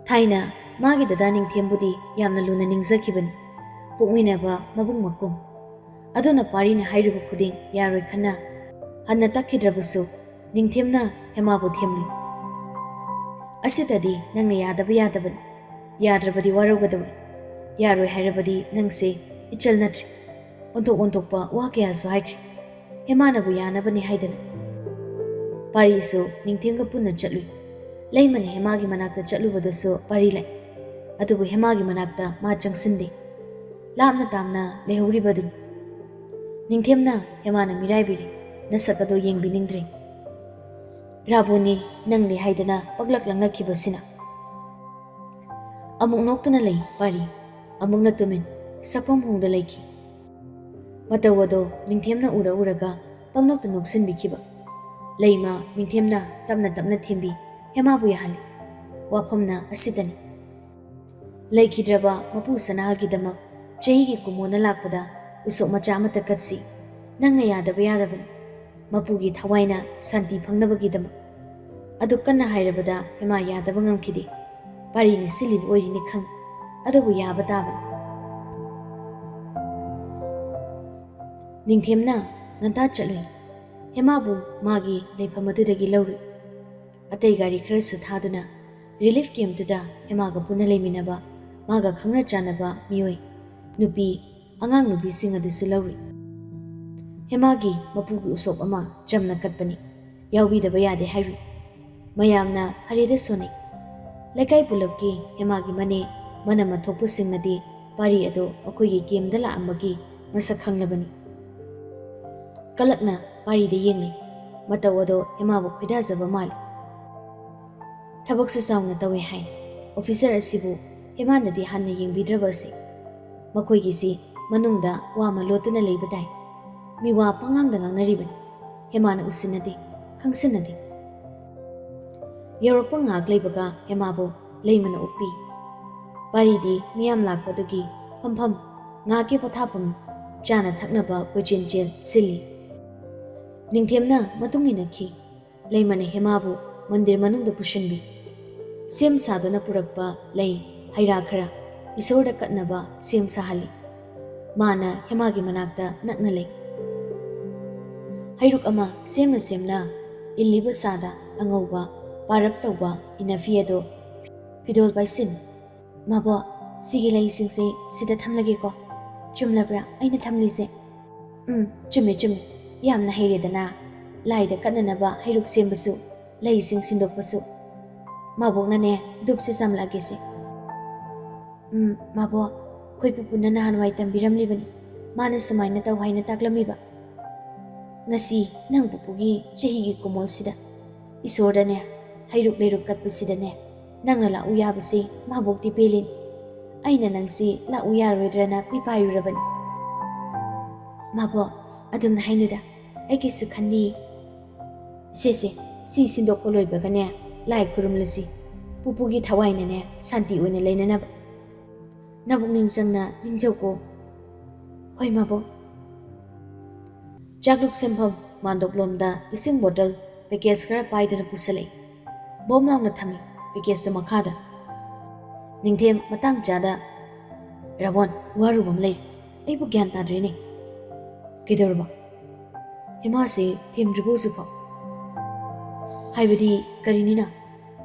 ꯊꯥꯏꯅ ꯃꯥꯒꯤ ꯗꯗꯥ ꯅꯤꯡꯊꯦꯝꯕꯨꯗꯤ ꯌꯥꯝꯅ ꯂꯨꯅ ꯅꯤꯡꯖꯈꯤꯕꯅꯤ꯫ ꯄꯣꯛꯃꯤꯟꯅꯕ ꯃꯕꯨꯡ ꯃꯀꯨꯝ꯫ ꯑꯗꯨꯅ ꯄꯥꯔꯤꯅ ꯍꯥꯏꯔꯤꯕ ꯈꯨꯗꯤꯡ ꯌꯥꯔꯣꯏ ꯈꯟꯅ ꯍꯟꯅ ꯇꯛꯈꯤꯗ꯭ꯔꯕꯁꯨ ꯅꯤꯡꯊꯦꯝꯅ ꯍꯦꯃꯥꯕꯨ ꯊꯦꯝꯂꯤ꯫ ꯑꯁꯤꯗꯗꯤ ꯅꯪꯅ ꯌꯥꯗꯕ ꯌꯥꯗꯕꯅꯤ꯫ ꯌꯥꯗ꯭ꯔꯕꯗꯤ ꯋꯥꯔꯧꯒꯗꯧꯔꯤ꯫ ꯌꯥꯔꯣꯏ ꯍꯥꯏꯔꯕꯗꯤ ꯅꯪꯁꯦ ꯏꯆꯜ ꯅꯠꯇ꯭ꯔꯦ꯫ ꯑꯣꯟꯊꯣꯛ ꯑꯣꯟꯊꯣꯛꯄ ꯋꯥ ꯀꯌꯥꯁꯨ ꯍꯥꯏꯈ꯭ꯔꯦ꯫ ꯍꯦꯃꯥꯅꯕꯨ ꯌꯥꯅꯕꯅꯤ ꯍꯥꯏꯗꯅ꯫ ꯄꯥꯔꯤꯁꯨ ꯅꯤꯡꯊꯦꯝꯒ ꯄꯨꯟꯅ ꯆꯠꯂꯨꯏ꯫ ꯂꯩꯃꯅ ꯍꯦꯃꯥꯒꯤ ꯃꯅꯥꯛꯇ ꯆꯠꯂꯨꯕꯗꯁꯨ ꯄꯥꯔꯤ ꯂꯥꯛꯏ꯫ ꯑꯗꯨꯕꯨ ꯍꯦꯃꯥꯒꯤ ꯃꯅꯥꯛꯇ ꯃꯥ ꯆꯪꯁꯤꯟꯗꯦ꯫ ꯂꯥꯞꯅ ꯇꯥꯝꯅ ꯂꯩꯍꯧꯔꯤꯕꯗꯨꯅꯤ꯫ ꯅꯤꯡꯊꯦꯝꯅ ꯍꯦꯃꯥꯅ ꯃꯤꯔꯥꯏꯕꯤꯔꯦ꯫ ꯅꯁꯛ ꯑꯗꯣ ꯌꯦꯡꯕꯤꯅꯤꯡꯗ꯭ꯔꯦ꯫ ꯔꯥꯕꯣꯅꯤ, ꯅꯪꯗꯤ ꯍꯥꯏꯗꯅ ꯄꯛꯂꯛ ꯂꯛꯅꯈꯤꯕꯁꯤꯅ꯫ ꯑꯃꯨꯛ ꯅꯣꯛꯇꯨꯅ ꯂꯩ ꯄꯥꯔꯤ, ꯑꯃꯨꯛꯅ ꯇꯨꯃꯤꯟ, ꯁꯛꯐꯝ ꯍꯣꯡꯗ ꯂꯩꯈꯤ꯫ ꯃꯇꯧ ꯑꯗꯣ ꯅꯤꯡꯊꯦꯝꯅ ꯎꯔ ꯎꯔꯒ ꯄꯪꯅꯣꯛꯇ ꯅꯣꯛꯁꯤꯟꯕꯤꯈꯤꯕ꯫ ꯂꯩꯃ ꯅꯤꯡꯊꯦꯝꯅ ꯇꯞꯅ ꯇꯞꯅ ꯊꯦꯝꯕꯤ, ꯍꯦꯃꯥꯕꯨ ꯌꯥꯍꯜꯂꯤ꯫ ꯋꯥꯐꯝꯅ ꯑꯁꯤꯗꯅꯤ꯫ ꯂꯩꯈꯤꯗ꯭ꯔꯕ ꯃꯄꯨ ꯁꯅꯥꯍꯜꯒꯤꯗꯃꯛ ꯆꯍꯤꯒꯤ ꯀꯨꯝꯑꯣꯟꯅ ꯂꯥꯛꯄꯗ ꯎꯁꯣꯞ ꯃꯆꯥ ꯑꯃꯠꯇ ꯀꯠꯁꯤ꯫ ꯅꯪꯅ ꯌꯥꯗꯕ ꯌꯥꯗꯕꯅꯤ꯫ ꯃꯄꯨꯒꯤ ꯊꯋꯥꯏꯅ ꯁꯥꯟꯇꯤ ꯐꯪꯅꯕꯒꯤꯗꯃꯛ꯫ ꯑꯗꯨ ꯀꯟꯅ ꯍꯥꯏꯔꯕꯗ ꯍꯦꯃꯥ ꯌꯥꯗꯕ ꯉꯝꯈꯤꯗꯦ꯫ ꯄꯥꯔꯤꯅ ꯁꯤꯜꯂꯤꯕ ꯑꯣꯏꯔꯤꯅꯤ ꯈꯪ, ꯑꯗꯨꯕꯨ ꯌꯥꯕ ꯇꯥꯕꯅꯤ꯫ ꯅꯤꯡꯊꯦꯝꯅ ꯉꯟꯇꯥ ꯆꯠꯂꯨꯏ꯫ ꯍꯦꯃꯥꯕꯨ ꯃꯥꯒꯤ ꯂꯩꯐꯝ ꯑꯗꯨꯗꯒꯤ ꯂꯧꯔꯨꯏ꯫ ꯑꯇꯩ ꯒꯥꯔꯤ ꯈꯔꯁꯨ ꯊꯥꯗꯨꯅ ꯔꯤꯂꯤꯐ ꯀꯦꯝꯞꯇꯨꯗ ꯍꯦꯃꯥꯒ ꯄꯨꯟꯅ ꯂꯩꯃꯤꯟꯅꯕ ꯃꯥꯒ ꯈꯪꯅ ꯆꯥꯟꯅꯕ ꯃꯤꯑꯣꯏ, ꯅꯨꯄꯤ, ꯑꯉꯥꯡ ꯅꯨꯄꯤꯁꯤꯡ ꯑꯗꯨꯁꯨ ꯂꯧꯔꯨꯏ꯫ ꯍꯦꯃꯥꯒꯤ ꯃꯄꯨꯒꯤ ꯎꯁꯣꯞ ꯑꯃ ꯆꯝꯅ ꯀꯠꯄꯅꯤ, ꯌꯥꯎꯕꯤꯗꯕ ꯌꯥꯗꯦ ꯍꯥꯏꯔꯨꯏ꯫ ꯃꯌꯥꯝꯅ ꯐꯔꯦꯗ ꯁꯣꯟꯅꯩ꯫ ꯂꯩꯀꯥꯏ ꯄꯨꯂꯞꯀꯤ ꯍꯦꯃꯥꯒꯤ ꯃꯅꯦ, ꯃꯅꯝ ꯃꯊꯣꯛꯄꯁꯤꯡꯅꯗꯤ ꯄꯥꯔꯤ ꯑꯗꯣ ꯃꯈꯣꯏꯒꯤ ꯀꯦꯝꯗ ꯂꯥꯛꯑꯝꯕꯒꯤ ꯃꯁꯛ ꯈꯪꯂꯕꯅꯤ꯫ ꯀꯂꯛꯅ ꯄꯥꯔꯤꯗ ꯌꯦꯡꯂꯤ꯫ ꯃꯇꯧ ꯑꯗꯣ ꯍꯦꯃꯥꯕꯨ ꯈꯣꯏꯗꯥꯖꯕ ꯃꯥꯜꯂꯤ꯫ ꯊꯕꯛꯁꯨ ꯆꯥꯎꯅ ꯇꯧꯏ ꯍꯥꯏ꯫ ꯑꯣꯐꯤꯁꯔ ꯑꯁꯤꯕꯨ ꯍꯦꯃꯥꯅꯗꯤ ꯍꯥꯟꯅ ꯌꯦꯡꯕꯤꯗ꯭ꯔꯕ ꯑꯁꯤ꯫ ꯃꯈꯣꯏꯒꯤꯁꯤ ꯃꯅꯨꯡꯗ ꯋꯥ ꯑꯃ ꯂꯣꯠꯇꯨꯅ ꯂꯩꯕ ꯇꯥꯏ꯫ ꯃꯤꯋꯥ ꯄꯉꯥꯡꯗ ꯉꯥꯡꯅꯔꯤꯕꯅꯤ꯫ ꯍꯦꯃꯥꯅ ꯎꯁꯤꯟꯅꯗꯦ, ꯈꯪꯁꯤꯟꯅꯗꯦ꯫ ꯌꯧꯔꯛꯄ ꯉꯥꯏꯍꯥꯛ ꯂꯩꯕꯒ ꯍꯦꯃꯥꯕꯨ ꯂꯩꯃꯅ ꯎꯞꯄꯤ꯫ ꯄꯥꯔꯤꯗꯤ ꯃꯤꯌꯥꯝ ꯂꯥꯛꯄꯗꯨꯒꯤ ꯐꯝꯐꯝ, ꯉꯥꯏꯍꯥꯛꯀꯤ ꯄꯣꯊꯥꯐꯝ, ꯆꯥꯅ ꯊꯛꯅꯕ ꯀꯣꯏꯆꯦꯟ ꯆꯦꯟ ꯁꯤꯜꯂꯤ꯫ ꯅꯤꯡꯊꯦꯝꯅ ꯃꯇꯨꯡ ꯏꯟꯅꯈꯤ꯫ ꯂꯩꯃꯅ ꯍꯦꯃꯥꯕꯨ ꯃꯟꯗꯤꯔ ꯃꯅꯨꯡꯗ ꯄꯨꯁꯤꯟꯕꯤ꯫ ꯁꯦꯝ ꯁꯥꯗꯨꯅ ꯄꯨꯔꯛꯄ ꯂꯩ, ꯍꯩ ꯔꯥ ꯈꯔ ꯏꯁꯣꯔꯗ ꯀꯠꯅꯕ ꯁꯦꯝ ꯁꯥꯍꯜꯂꯤ꯫ ꯃꯥꯅ ꯍꯦꯃꯥꯒꯤ ꯃꯅꯥꯛꯇ ꯅꯛꯅ ꯂꯩ꯫ ꯍꯩꯔꯨꯛ ꯑꯃ ꯁꯦꯝꯅ ꯁꯦꯝꯅ ꯏꯜꯂꯤꯕ ꯁꯥꯗ ꯑꯉꯧꯕ ꯄꯥꯔꯞ ꯇꯧꯕ ꯏꯅꯐꯤ ꯑꯗꯨ ꯐꯤꯗꯣꯜ ꯄꯥꯏꯁꯤꯟ꯫ "ꯃꯥꯕꯣ, ꯁꯤꯒꯤ ꯂꯩꯁꯤꯡꯁꯦ ꯁꯤꯗ ꯊꯝꯂꯒꯦꯀꯣ꯫ ꯆꯨꯝꯂꯕ꯭ꯔꯥ ꯑꯩꯅ ꯊꯝꯂꯤꯁꯦ?" "ꯎꯝ, ꯆꯨꯝꯃꯦ, ꯆꯨꯝꯃꯦ꯫ ꯌꯥꯝꯅ ꯍꯩꯔꯦꯗꯅ꯫ ꯂꯥꯏꯗ ꯀꯠꯅꯅꯕ ꯍꯩꯔꯨꯛ ꯁꯦꯝꯕꯁꯨ, ꯂꯩꯁꯤꯡ ꯁꯤꯟꯗꯣꯛꯄꯁꯨ꯫ ꯃꯥꯕꯣꯛꯅꯅꯦ, ꯙꯨꯞꯁꯦ ꯆꯥꯝꯂꯛꯑꯒꯦꯁꯦ꯫" "ꯎꯝ, ꯃꯥꯕꯣ, ꯑꯩꯈꯣꯏ ꯄꯨꯄꯨꯅ ꯅꯍꯥꯟꯋꯥꯏ ꯇꯝꯕꯤꯔꯝꯂꯤꯕꯅꯤ꯫ ꯃꯥꯅ ꯁꯨꯃꯥꯏꯅ ꯇꯧ ꯍꯥꯏꯅ ꯇꯥꯛꯂꯝꯃꯤꯕ꯫ ꯉꯁꯤ ꯅꯪ ꯄꯨꯄꯨꯒꯤ ꯆꯍꯤꯒꯤ ꯀꯨꯃꯣꯜꯁꯤꯗ ꯏꯁꯣꯔꯗꯅꯦ, ꯍꯩꯔꯨꯛ ꯂꯩꯔꯨꯛ ꯀꯠꯄꯁꯤꯗꯅꯦ, ꯅꯪꯅ ꯂꯥꯛꯎ ꯌꯥꯕꯁꯦ ꯃꯥꯕꯣꯛꯇꯤ ꯄꯦꯜꯂꯤꯅꯤ꯫ ꯑꯩꯅ ꯅꯪꯁꯤ ꯂꯥꯛꯎ ꯌꯥꯔꯣꯏꯗ꯭ꯔꯅ ꯃꯤꯄꯥꯏꯔꯨꯔꯕꯅꯤ꯫" "ꯃꯥꯕꯣꯛ, ꯑꯗꯨꯝꯅ ꯍꯥꯏꯅꯨꯗ, ꯑꯩ ꯀꯩꯁꯨ ꯈꯟꯗꯤꯌꯦ꯫ ꯁꯦ, ꯁꯦ, ꯁꯤ ꯁꯤꯟꯗꯣꯛꯄ ꯂꯣꯏꯕꯒꯅꯦ, ꯂꯥꯏ ꯈꯨꯔꯨꯝꯂꯁꯤ꯫ ꯄꯨꯄꯨꯒꯤ ꯊꯋꯥꯏꯅꯅꯦ, ꯁꯥꯟꯇꯤ ꯑꯣꯏꯅ ꯂꯩꯅꯅꯕ꯫ ꯅꯕꯨꯛꯅꯤꯡ ꯆꯪꯅ ꯅꯤꯡꯖꯧꯀꯣ꯫" "ꯍꯣꯏ, ꯃꯥꯕꯣꯛ꯫" ꯆꯥꯛꯂꯨꯛ ꯁꯦꯝꯐꯝ ꯃꯥꯟꯗꯣꯞꯂꯣꯝꯗ ꯏꯁꯤꯡ ꯕꯣꯇꯜ ꯄꯦꯀꯦꯖ ꯈꯔ ꯄꯥꯏꯗꯨꯅ ꯄꯨꯁꯜꯂꯛꯏ꯫ ꯕꯣꯝ ꯂꯥꯎꯅ ꯊꯝꯃꯤ ꯄꯦꯀꯦꯖꯇꯨ ꯃꯈꯥꯗ꯫ ꯅꯤꯡꯊꯦꯝ ꯃꯇꯥꯡ ꯆꯥꯗ, "ꯔꯥꯕꯣꯟ, ꯋꯥꯔꯨꯕ ꯑꯃ ꯂꯩꯔꯦ꯫ ꯑꯩꯕꯨ ꯒ꯭ꯌꯥꯟ ꯇꯥꯗ꯭ꯔꯦꯅꯦ꯫" "ꯀꯩꯗꯧꯔꯕ?" "ꯍꯦꯃꯥꯁꯦ ꯊꯦꯝꯗ꯭ꯔꯤꯕꯣ ꯍꯧꯖꯤꯛꯐꯥꯎ?" ꯍꯥꯏꯕꯗꯤ ꯀꯔꯤꯅꯤꯅ?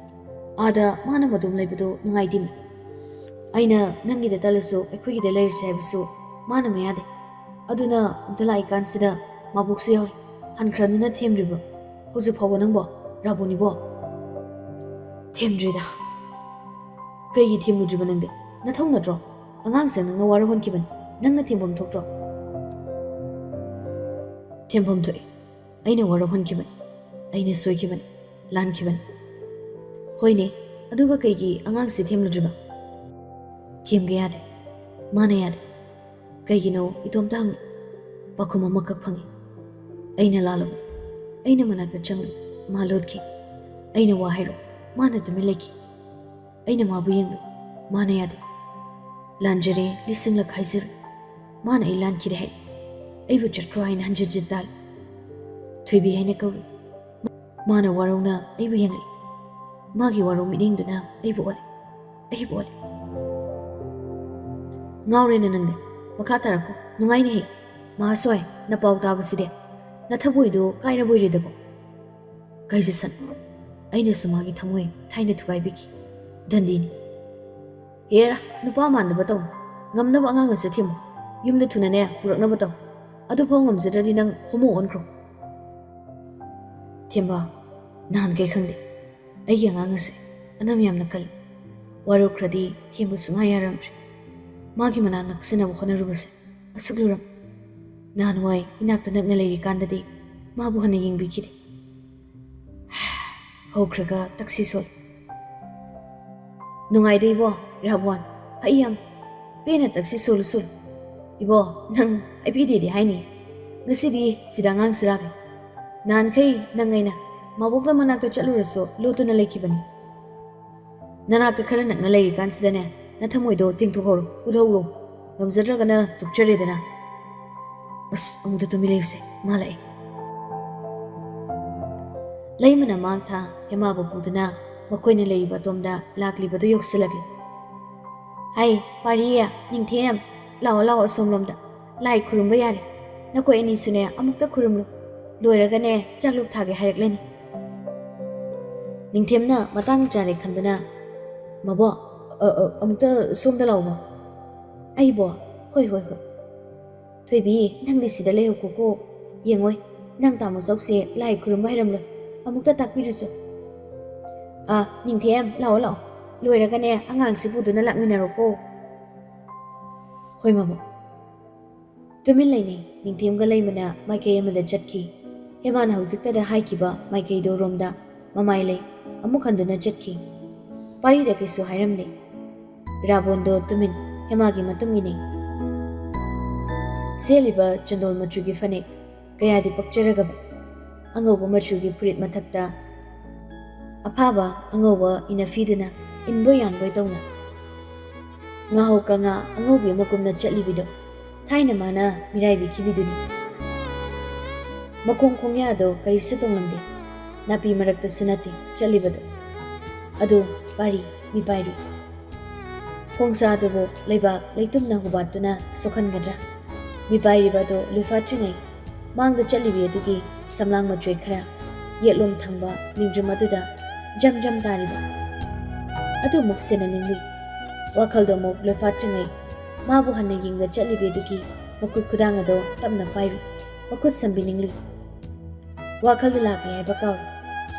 ꯑꯥꯗ ꯃꯥꯅ ꯃꯗꯣꯝ ꯂꯩꯕꯗꯣ ꯅꯨꯡꯉꯥꯏꯇꯦꯃꯤ꯫ ꯑꯩꯅ ꯅꯪꯒꯤꯗ ꯇꯠꯂꯁꯨ ꯑꯩꯈꯣꯏꯒꯤꯗ ꯂꯩꯔꯁꯦ ꯍꯥꯏꯕꯁꯨ ꯃꯥꯅ ꯃꯌꯥꯗꯦ꯫ ꯑꯗꯨꯅ ꯑꯝꯇ ꯂꯥꯛꯏꯀꯥꯟꯁꯤꯗ ꯃꯥꯕꯣꯛꯁꯨ ꯌꯥꯎꯔꯤ꯫ ꯍꯟꯈ꯭ꯔꯅꯨꯅ ꯊꯦꯝꯗ꯭ꯔꯤꯕ꯭ꯔꯣ? ꯍꯧꯖꯤꯛ ꯐꯥꯎꯕ ꯅꯪꯕꯣ, ꯔꯥꯕꯣꯅꯤꯕꯣ? ꯊꯦꯝꯗ꯭ꯔꯤꯗ꯫ ꯀꯩꯒꯤ ꯊꯦꯝꯂꯨꯗ꯭ꯔꯤꯕ ꯅꯪꯗꯤ? ꯅꯊꯧ ꯅꯠꯇ꯭ꯔꯣ? ꯑꯉꯥꯡꯁꯦ ꯅꯪꯅ ꯋꯥꯔꯧꯍꯟꯈꯤꯕꯅꯤ꯫ ꯅꯪꯅ ꯊꯦꯝꯐꯝ ꯊꯣꯛꯇ꯭ꯔꯣ? ꯊꯦꯝꯐꯝ ꯊꯣꯛꯏ꯫ ꯑꯩꯅ ꯋꯥꯔꯧꯍꯟꯈꯤꯕꯅꯤ꯫ ꯑꯩꯅ ꯁꯣꯏꯈꯤꯕꯅꯤ꯫ ꯂꯥꯟꯈꯤꯕꯅꯤ꯫ ꯍꯣꯏꯅꯦ, ꯑꯗꯨꯒ ꯀꯩꯒꯤ ꯑꯉꯥꯡꯁꯦ ꯊꯦꯝꯂꯨꯗ꯭ꯔꯤꯕ? ꯊꯦꯝꯒꯦ ꯌꯥꯗꯦ꯫ ꯃꯥꯅ ꯌꯥꯗꯦ꯫ ꯀꯩꯒꯤꯅꯣ ꯏꯇꯣꯝꯇ ꯍꯪꯉꯤ꯫ ꯄꯥꯎꯈꯨꯝ ꯑꯃꯈꯛ ꯐꯪꯉꯤ꯫ ꯑꯩꯅ ꯂꯥꯜꯂꯨꯕ꯫ ꯑꯩꯅ ꯃꯅꯥꯛꯇ ꯆꯪꯂꯨ꯫ ꯃꯥ ꯂꯣꯠꯈꯤ꯫ ꯑꯩꯅ ꯋꯥ ꯍꯥꯏꯔꯨ꯫ ꯃꯥꯅ ꯇꯨꯃꯤꯟ ꯂꯩꯈꯤ꯫ ꯑꯩꯅ ꯃꯥꯕꯨ ꯌꯦꯡꯂꯨ꯫ ꯃꯥꯅ ꯌꯥꯗꯦ꯫ ꯂꯥꯟꯖꯔꯦ, ꯂꯤꯁꯤꯡꯂꯛ ꯍꯥꯏꯖꯔꯣꯏ꯫ ꯃꯥꯅ ꯑꯩ ꯂꯥꯟꯈꯤꯗꯦ ꯍꯥꯏ꯫ ꯑꯩꯕꯨ ꯆꯠꯈ꯭ꯔꯣ ꯍꯥꯏꯅ ꯍꯟꯖꯤꯟ ꯍꯟꯖꯤꯟ ꯇꯥꯜꯂꯤ꯫ ꯊꯣꯏꯕꯤ ꯍꯥꯏꯅ ꯀꯧꯔꯨ꯫ ꯃꯥꯅ ꯋꯥꯔꯧꯅ ꯑꯩꯕꯨ ꯌꯦꯡꯂꯛꯏ꯫ ꯃꯥꯒꯤ ꯋꯥꯔꯧ ꯃꯤꯠꯌꯦꯡꯗꯨꯅ ꯑꯩꯕꯨ ꯑꯣꯠꯂꯤ꯫ ꯑꯩꯕꯨ ꯑꯣꯠꯂꯤ꯫ ꯉꯥꯎꯔꯦꯅ ꯅꯪꯗꯤ꯫ ꯃꯈꯥ ꯇꯥꯔꯛꯈꯣ꯫ ꯅꯨꯡꯉꯥꯏꯅ ꯍꯦꯛ꯫ ꯃꯍꯥꯁꯣꯏ, ꯅꯄꯥꯎ ꯇꯥꯕꯁꯤꯗꯤ꯫ ꯅꯊꯃꯣꯏꯗꯣ ꯀꯥꯏꯔꯕꯣꯏꯔꯦꯗꯀꯣ꯫ ꯀꯥꯏꯖꯁꯅꯨ꯫ ꯑꯩꯅꯁꯨ ꯃꯥꯒꯤ ꯊꯃꯣꯏ ꯊꯥꯏꯅ ꯊꯨꯒꯥꯏꯕꯤꯈꯤ꯫ ꯗꯟꯗꯤꯅꯤ꯫ ꯍꯦꯔꯥ, ꯅꯨꯄꯥ ꯃꯥꯟꯗꯕ ꯇꯧ꯫ ꯉꯝꯅꯕ ꯑꯉꯥꯡ ꯑꯁꯦ ꯊꯦꯝꯃꯨ꯫ ꯌꯨꯝꯗ ꯊꯨꯅꯅꯦ ꯄꯨꯔꯛꯅꯕ ꯇꯧ꯫ ꯑꯗꯨꯐꯥꯎ ꯉꯝꯖꯗ꯭ꯔꯗꯤ ꯅꯪ ꯍꯣꯃꯣ ꯑꯣꯟꯈ꯭ꯔꯣ꯫ ꯊꯦꯝꯕ, ꯅꯍꯥꯟꯈꯩ ꯈꯪꯗꯦ꯫ ꯑꯩꯒꯤ ꯑꯉꯥꯡ ꯑꯁꯦ ꯑꯅꯝ ꯌꯥꯝꯅ ꯀꯜꯂꯤ꯫ ꯋꯥꯔꯧꯈ꯭ꯔꯗꯤ ꯊꯦꯝꯕ ꯁꯨꯡꯌꯥ ꯌꯥꯔꯝꯗ꯭ꯔꯦ꯫ ꯃꯥꯒꯤ ꯃꯅꯥꯛ ꯅꯛꯁꯤꯟꯅꯕ ꯍꯣꯠꯅꯔꯨꯕꯁꯦ ꯑꯁꯨꯛ ꯂꯨꯔꯝ꯫ ꯅꯍꯥꯟꯋꯥꯏ ꯏꯅꯥꯛꯇ ꯅꯛꯅ ꯂꯩꯔꯤꯀꯥꯟꯗꯗꯤ ꯃꯥꯕꯨ ꯍꯟꯅ ꯌꯦꯡꯕꯤꯈꯤꯗꯦ꯫ ꯍꯧꯈ꯭ꯔꯒ ꯇꯛꯁꯤ ꯁꯣꯜ꯫ ꯅꯨꯡꯉꯥꯏꯗꯦ ꯏꯕꯣ, ꯔꯥꯕꯣꯟ꯫ ꯍꯩ ꯌꯥꯝ ꯄꯦꯟꯅ ꯇꯛꯁꯤ ꯁꯣꯜꯂꯨ ꯁꯣꯜꯂꯨ꯫ ꯏꯕꯣ, ꯅꯪ ꯍꯥꯏꯕꯤꯗꯦꯗꯤ ꯍꯥꯏꯅꯤ꯫ ꯉꯁꯤꯗꯤ ꯁꯤꯗ ꯑꯉꯥꯡꯁꯤ ꯂꯥꯛꯂꯦ꯫ ꯅꯍꯥꯟꯈꯩ ꯅꯪ ꯑꯩꯅ ꯃꯥꯕꯣꯛꯇ ꯃꯅꯥꯛꯇ ꯆꯠꯂꯨꯔꯁꯨ ꯂꯣꯠꯇꯨꯅ ꯂꯩꯈꯤꯕꯅꯤ꯫ ꯅꯅꯥꯛꯇ ꯈꯔ ꯅꯛꯅ ꯂꯩꯔꯤꯀꯥꯟꯁꯤꯗꯅꯦ, ꯅꯊꯃꯣꯏꯗꯣ ꯇꯦꯡꯊꯣꯛꯍꯧꯔꯣ, ꯎꯠꯍꯧꯔꯣ꯫ ꯉꯝꯖꯗ꯭ꯔꯒꯅ ꯇꯣꯛꯆꯔꯦꯗꯅ꯫ ꯑꯁ, ꯑꯃꯨꯛꯇ ꯇꯨꯃꯤꯟ ꯂꯩꯌꯨꯁꯦ, ꯃꯥ ꯂꯥꯛꯑꯦ꯫ ꯂꯩꯃꯅ ꯃꯥꯡ ꯊꯥ ꯍꯦꯃꯥꯕꯨ ꯄꯨꯗꯨꯅ ꯃꯈꯣꯏꯅ ꯂꯩꯔꯤꯕ ꯑꯗꯣꯝꯗ ꯂꯥꯛꯂꯤꯕꯗꯨ ꯌꯧꯁꯤꯜꯂꯛꯂꯤ꯫ "ꯍꯥꯏ, ꯄꯥꯔꯤ, ꯅꯤꯡꯊꯦꯝ, ꯂꯥꯛꯑꯣ, ꯂꯥꯛꯑꯣ, ꯑꯁꯣꯝꯂꯣꯝꯗ꯫ ꯂꯥꯏ ꯈꯨꯔꯨꯝꯕ ꯌꯥꯔꯦ꯫ ꯅꯈꯣꯏ ꯑꯅꯤꯁꯨꯅꯦ, ꯑꯃꯨꯛꯇ ꯈꯨꯔꯨꯝꯂꯨ꯫ ꯂꯣꯏꯔꯒꯅꯦ, ꯆꯥꯛꯂꯨꯛ ꯊꯥꯒꯦ ꯍꯥꯏꯔꯛꯂꯅꯤ꯫" ꯅꯤꯡꯊꯦꯝꯅ ꯃꯇꯥꯡ ꯆꯥꯔꯦ ꯈꯟꯗꯨꯅ, "ꯃꯕꯣꯛ, ꯑ, ꯑ, ꯑꯃꯨꯛꯇ ꯁꯣꯝꯗ ꯂꯥꯛꯑꯣꯕ꯫" "ꯑꯩꯕꯣ?" "ꯍꯣꯏ, ꯍꯣꯏ, ꯍꯣꯏ꯫" "ꯊꯣꯏꯕꯤ, ꯅꯪꯗꯤ ꯁꯤꯗ ꯂꯩꯍꯧꯀꯣꯀꯣ꯫ ꯌꯦꯡꯉꯣꯏ, ꯅꯪ ꯇꯥꯃꯣ ꯆꯧꯁꯦ ꯂꯥꯏ ꯈꯨꯔꯨꯝꯕ ꯍꯩꯔꯝꯂꯣꯏ꯫ ꯑꯃꯨꯛꯇ ꯇꯥꯛꯄꯤꯔꯨꯆꯣ꯫" "ꯑꯥ, ꯅꯤꯡꯊꯦꯝ, ꯂꯥꯛꯑꯣ, ꯂꯥꯛꯑꯣ꯫ ꯂꯣꯏꯔꯒꯅꯦ, ꯑꯉꯥꯡꯁꯤ ꯄꯨꯗꯨꯅ ꯂꯥꯛꯃꯤꯟꯅꯔꯣꯀꯣ꯫" "ꯍꯣꯏ, ꯃꯕꯣꯛ꯫" ꯇꯨꯃꯤꯟ ꯂꯩꯅꯩ꯫ ꯅꯤꯡꯊꯦꯝꯒ ꯂꯩꯃꯅ ꯃꯥꯏꯀꯩ ꯑꯃꯗ ꯆꯠꯈꯤ꯫ ꯍꯦꯃꯥꯅ ꯍꯧꯖꯤꯛꯇꯗ ꯍꯥꯏꯈꯤꯕ ꯃꯥꯏꯀꯩꯗꯣ ꯔꯣꯝꯗ ꯃꯃꯥꯏ ꯂꯩ꯫ ꯑꯃꯨꯛ ꯍꯟꯗꯨꯅ ꯆꯠꯈꯤ꯫ ꯄꯥꯔꯤꯗ ꯀꯩꯁꯨ ꯍꯥꯏꯔꯝꯗꯦ꯫ ꯔꯥꯕꯣꯟꯗꯣ ꯇꯨꯃꯤꯟ, ꯍꯦꯃꯥꯒꯤ ꯃꯇꯨꯡ ꯏꯟꯅꯩ꯫ ꯁꯦꯠꯂꯤꯕ ꯆꯟꯗꯣꯜ ꯃꯆꯨꯒꯤ ꯐꯅꯦꯛ, ꯀꯌꯥꯗꯤ ꯄꯛꯆꯔꯒꯕ꯫ ꯑꯉꯧꯕ ꯃꯆꯨꯒꯤ ꯐꯨꯔꯤꯠ ꯃꯊꯛꯇ ꯑꯐꯥꯕ ꯑꯉꯧꯕ ꯏꯅꯐꯤꯗꯨꯅ ꯏꯟꯕꯣꯏ ꯌꯥꯟꯕꯣꯏ ꯇꯧꯅ꯫ ꯉꯥꯍꯧ ꯀꯉꯥ ꯑꯉꯧꯕꯤ ꯑꯃꯒꯨꯝꯅ ꯆꯠꯂꯤꯕꯤꯗꯣ ꯊꯥꯏꯅ ꯃꯥꯅ ꯃꯤꯔꯥꯏꯕꯤꯈꯤꯕꯤꯗꯨꯅꯤ꯫ ꯃꯈꯣꯡ ꯈꯣꯡꯌꯥꯗꯣ ꯀꯔꯤꯁꯨ ꯇꯣꯡꯂꯝꯗꯦ꯫ ꯅꯥꯄꯤ ꯃꯔꯛꯇꯁꯨ ꯅꯠꯇꯦ ꯆꯠꯂꯤꯕꯗꯣ꯫ ꯑꯗꯨ ꯄꯥꯔꯤ, ꯃꯤꯄꯥꯏꯔꯤ꯫ ꯈꯣꯡꯁꯥꯗꯨꯕꯨ ꯂꯩꯕꯥꯛ ꯂꯩꯇꯨꯝꯅ ꯍꯨꯕꯥꯠꯇꯨꯅ ꯁꯣꯛꯍꯟꯒꯗ꯭ꯔꯥ? ꯃꯤꯄꯥꯏꯔꯤꯕ ꯑꯗꯨ ꯂꯨꯐꯥꯠꯇ꯭ꯔꯤꯉꯩ ꯃꯥꯡꯗ ꯆꯠꯂꯤꯕꯤ ꯑꯗꯨꯒꯤ ꯁꯝꯂꯥꯡ ꯃꯆꯣꯏ ꯈꯔ ꯌꯦꯠꯂꯣꯝ ꯊꯪꯕ ꯅꯤꯡꯗ꯭ꯔꯨꯝ ꯑꯗꯨꯗ ꯖꯝ ꯖꯝ ꯇꯥꯔꯤꯕ ꯑꯗꯨ ꯑꯃꯨꯛ ꯁꯦꯟꯅꯅꯤꯡꯂꯨꯏ꯫ ꯋꯥꯈꯜꯗꯣ ꯑꯃꯨꯛ ꯂꯨꯐꯥꯠꯇ꯭ꯔꯤꯉꯩ ꯃꯥꯕꯨ ꯍꯟꯅ ꯌꯦꯡꯗ ꯆꯠꯂꯤꯕꯤ ꯑꯗꯨꯒꯤ ꯃꯈꯨꯠ ꯈꯨꯗꯥꯡ ꯑꯗꯣ ꯇꯞꯅ ꯄꯥꯏꯔꯨꯏ꯫ ꯃꯈꯨꯠ ꯁꯝꯕꯤꯅꯤꯡꯂꯨꯏ꯫ ꯋꯥꯈꯜꯗ ꯂꯥꯛꯂꯤ ꯍꯥꯏꯕ ꯀꯥꯎꯔꯦ꯫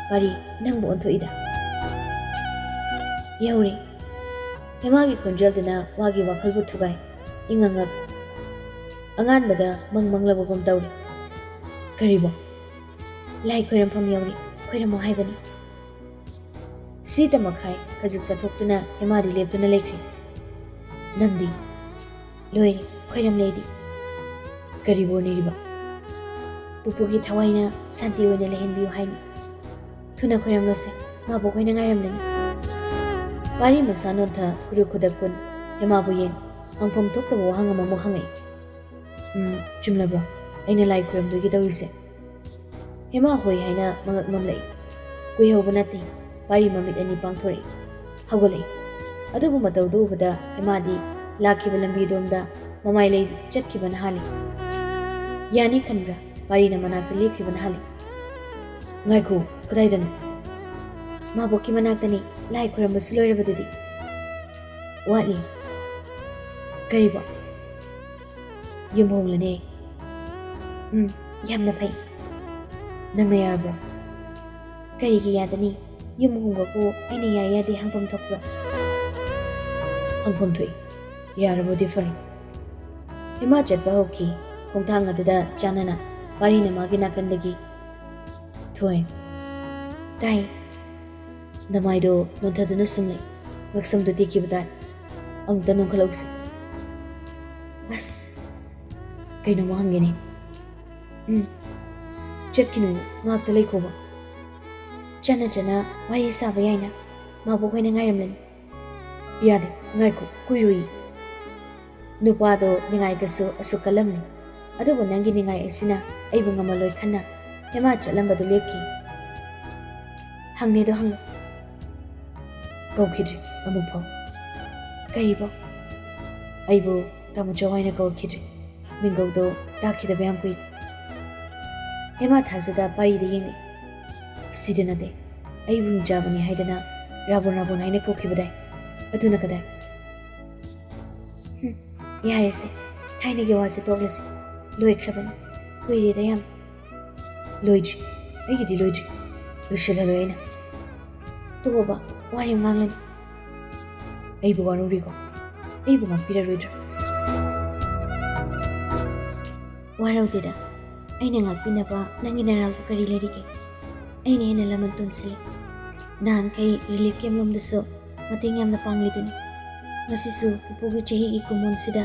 ꯄꯥꯔꯤ, ꯅꯪꯕꯨ ꯑꯣꯟꯊꯣꯛꯏꯗ꯫ ꯌꯧꯔꯦ꯫ ꯍꯦꯃꯥꯒꯤ ꯈꯣꯟꯖꯦꯜꯗꯨꯅ ꯋꯥꯒꯤ ꯋꯥꯈꯜꯕꯨ ꯊꯨꯒꯥꯏ꯫ ꯏꯉꯉꯛ꯫ ꯑꯉꯥꯟꯕꯗ ꯃꯪ ꯃꯪꯂꯕꯒꯨꯝ ꯇꯧꯔꯤ꯫ ꯀꯔꯤꯕꯣ? ꯂꯥꯏ ꯈꯣꯏꯔꯝꯐꯝ ꯌꯧꯔꯤ꯫ ꯈꯣꯏꯔꯝꯃꯣ ꯍꯥꯏꯕꯅꯤ꯫ ꯁꯤꯇ ꯃꯈꯥꯏ ꯈꯖꯤꯛ ꯆꯠꯊꯣꯛꯇꯨꯅ ꯍꯦꯃꯥꯗꯤ ꯂꯦꯞꯇꯨꯅ ꯂꯩꯈ꯭ꯔꯦ꯫ ꯅꯪꯗꯤ? ꯂꯣꯏꯔꯦ, ꯈꯣꯏꯔꯝꯂꯦ ꯑꯩꯗꯤ꯫ ꯀꯔꯤ ꯕꯣꯔ ꯅꯤꯔꯤꯕ? ꯄꯨꯄꯨꯒꯤ ꯊꯋꯥꯏꯅ ꯁꯥꯟꯇꯤ ꯑꯣꯏꯅ ꯂꯩꯍꯟꯕꯤꯌꯨ ꯍꯥꯏꯅꯤ꯫ ꯊꯨꯅ ꯈꯣꯏꯔꯝꯂꯣꯁꯦ, ꯃꯥꯕꯣꯛ ꯍꯣꯏꯅ ꯉꯥꯏꯔꯝꯂꯅꯤ꯫ ꯄꯥꯔꯤ ꯃꯁꯥ ꯅꯣꯟꯊ ꯈꯨꯔꯨ ꯈꯨꯗꯛ ꯀꯨꯟ ꯍꯦꯃꯥꯕꯨ ꯌꯦꯡ ꯍꯪꯐꯝ ꯊꯣꯛꯇꯕ ꯋꯥꯍꯪ ꯑꯃꯃꯨꯛ ꯍꯪꯉꯛꯏ꯫ "ꯎꯝ, ꯆꯨꯝꯂꯕ꯭ꯔꯣ? ꯑꯩꯅ ꯂꯥꯏ ꯈꯨꯔꯨꯝꯗꯣꯏꯒꯤ ꯇꯧꯔꯤꯁꯦ?" ꯍꯦꯃꯥ ꯍꯣꯏ ꯍꯥꯏꯅ ꯃꯉꯛ ꯅꯣꯝꯂꯛꯏ꯫ ꯀꯨꯏꯍꯧꯕ ꯅꯠꯇꯦ, ꯄꯥꯔꯤ ꯃꯃꯤꯠ ꯑꯅꯤ ꯄꯥꯡꯊꯣꯔꯛꯏ꯫ ꯍꯧꯒꯠꯂꯛꯏ꯫ ꯑꯗꯨꯕꯨ ꯃꯇꯧꯗꯨ ꯎꯕꯗ ꯍꯦꯃꯥꯗꯤ ꯂꯥꯛꯈꯤꯕ ꯂꯝꯕꯤꯗꯣꯝꯗ ꯃꯃꯥꯏ ꯂꯩ ꯆꯠꯈꯤꯕꯅ ꯍꯥꯜꯂꯤ꯫ ꯌꯥꯅꯤ ꯈꯟꯕ꯭ꯔꯥ? ꯄꯥꯔꯤꯅ ꯃꯅꯥꯛꯇ ꯂꯦꯞꯈꯤꯕꯅ ꯍꯥꯜꯂꯤ꯫ "ꯉꯥꯏꯈꯣ, ꯀꯗꯥꯏꯗꯅꯣ?" ꯃꯥꯕꯣꯛꯀꯤ ꯃꯅꯥꯛꯇꯅꯤ ꯂꯥꯏ ꯈꯨꯔꯝꯕꯁꯨ ꯂꯣꯏꯔꯕꯗꯨꯗꯤ꯫ ꯋꯥꯠꯂꯤ꯫ ꯀꯔꯤꯕꯣ? ꯌꯨꯝ ꯍꯣꯡꯂꯅꯦ꯫ ꯎꯝ, ꯌꯥꯝꯅ ꯐꯩ꯫ ꯅꯪꯅ ꯌꯥꯔꯕ꯭ꯔꯣ? ꯀꯔꯤꯒꯤ ꯌꯥꯗꯅꯤ? ꯌꯨꯝ ꯍꯣꯡꯕꯕꯨ ꯑꯩꯅ ꯌꯥꯏ ꯌꯥꯗꯦ ꯍꯪꯐꯝ ꯊꯣꯛꯄ꯭ꯔꯣ? ꯍꯪꯐꯝ ꯊꯣꯛꯏ꯫ ꯌꯥꯔꯕꯗꯤ ꯐꯔꯦ꯫ ꯍꯦꯃꯥ ꯆꯠꯄ ꯍꯧꯈꯤ꯫ ꯈꯣꯡꯊꯥꯡ ꯑꯗꯨꯗ ꯆꯥꯟꯅꯅ ꯄꯥꯔꯤꯅ ꯃꯥꯒꯤ ꯅꯥꯀꯟꯗꯒꯤ, "ꯊꯣꯏ, ꯇꯥꯏ꯫ ꯅꯃꯥꯏꯗꯣ ꯅꯣꯟꯊꯗꯨꯅ ꯁꯨꯝ ꯂꯩ꯫ ꯉꯛꯁꯝꯗꯣ ꯇꯦꯛꯈꯤꯕ ꯇꯥꯔꯦ꯫ ꯑꯃꯨꯛꯇ ꯅꯣꯟꯈꯠꯂꯧꯁꯦ꯫ ꯑꯁ, ꯀꯩꯅꯣꯝꯃ ꯍꯪꯒꯦꯅꯦ꯫ ꯎꯝ, ꯆꯠꯈꯤꯅꯨ, ꯉꯥꯛꯇ ꯂꯩꯈꯣꯕ꯫ ꯆꯠꯅ ꯆꯠꯅ ꯋꯥꯔꯤ ꯁꯥꯕ ꯌꯥꯏꯅ, ꯃꯥꯕꯣꯛ ꯍꯣꯏꯅ ꯉꯥꯏꯔꯝꯂꯅꯤ꯫" "ꯌꯥꯗꯦ, ꯉꯥꯏꯈꯣ, ꯀꯨꯏꯔꯨꯏ꯫ ꯅꯨꯄꯥꯗꯣ ꯅꯤꯡꯉꯥꯏꯒꯁꯨ ꯑꯁꯨꯛ ꯀꯜꯂꯝꯃꯤ, ꯑꯗꯨꯕꯨ ꯅꯪꯒꯤ ꯅꯤꯡꯉꯥꯏ ꯑꯁꯤꯅ ꯑꯩꯕꯨ ꯉꯝꯃꯜꯂꯣꯏ ꯈꯟꯅ ꯍꯦꯃꯥ ꯆꯠꯂꯝꯕꯗꯨ ꯂꯦꯞꯈꯤ꯫" "ꯍꯪꯅꯦꯗꯣ ꯍꯪꯉꯨ꯫" "ꯀꯧꯈꯤꯗ꯭ꯔꯤ ꯑꯃꯨꯛꯐꯥꯎ꯫" "ꯀꯔꯤꯕꯣ?" "ꯑꯩꯕꯨ ꯇꯥꯃꯣ ꯆꯧ ꯍꯥꯏꯅ ꯀꯧꯔꯛꯈꯤꯗ꯭ꯔꯤ꯫ ꯃꯤꯡꯒꯧꯗꯣ ꯇꯥꯈꯤꯗꯕ ꯌꯥꯝ ꯀꯨꯏꯔꯦ꯫" ꯍꯦꯃꯥ ꯊꯥꯖꯗ ꯄꯥꯔꯤꯗ ꯌꯦꯡꯂꯛꯏ꯫ "ꯁꯤꯗ ꯅꯠꯇꯦ, ꯑꯩꯕꯨ ꯍꯤꯡꯆꯥꯕꯅꯤ ꯍꯥꯏꯗꯅ ꯔꯥꯕꯣꯟ ꯔꯥꯕꯣꯟ ꯍꯥꯏꯅ ꯀꯧꯈꯤꯕꯗꯥꯏ? ꯑꯗꯨꯅ ꯀꯗꯥꯏ?" "ꯍꯨꯝ, ꯌꯥꯔꯦꯁꯦ, ꯊꯥꯏꯅꯒꯤ ꯋꯥꯁꯦ ꯇꯣꯛꯂꯁꯦ꯫ ꯂꯣꯏꯈ꯭ꯔꯕꯅꯤ, ꯀꯨꯏꯔꯦꯗ ꯌꯥꯝ꯫" "ꯂꯣꯏꯗ꯭ꯔꯤ, ꯑꯩꯒꯤꯗꯤ ꯂꯣꯏꯗ꯭ꯔꯤ꯫ ꯂꯣꯏꯁꯤꯜꯍꯜꯂꯣꯏ ꯑꯩꯅ꯫" "ꯇꯣꯛꯑꯣꯕ, ꯋꯥꯔꯦꯝ ꯉꯥꯡꯂꯅꯤ꯫" "ꯑꯩꯕꯨ ꯋꯥꯔꯧꯔꯤꯀꯣ? ꯑꯩꯕꯨ ꯉꯥꯛꯄꯤꯔꯔꯣꯏꯗ꯭ꯔꯣ?" "ꯋꯥꯔꯧꯗꯦꯗ, ꯑꯩꯅ ꯉꯥꯛꯄꯤꯅꯕ ꯅꯪꯒꯤ ꯅꯔꯥꯜꯕꯨ ꯀꯔꯤ ꯂꯩꯔꯤꯒꯦ? ꯑꯩꯅ ꯍꯦꯟꯅ ꯂꯃꯟ ꯇꯣꯟꯁꯤꯜꯂꯤ꯫ ꯅꯍꯥꯟꯈꯩ ꯔꯤꯂꯤꯐ ꯀꯦꯝꯞ ꯂꯣꯝꯗꯁꯨ ꯃꯇꯦꯡ ꯌꯥꯝꯅ ꯄꯥꯡꯂꯤꯗꯨꯅꯤ꯫ ꯉꯁꯤꯁꯨ ꯄꯨꯄꯨꯒꯤ ꯆꯍꯤꯒꯤ ꯀꯨꯝꯑꯣꯟꯁꯤꯗ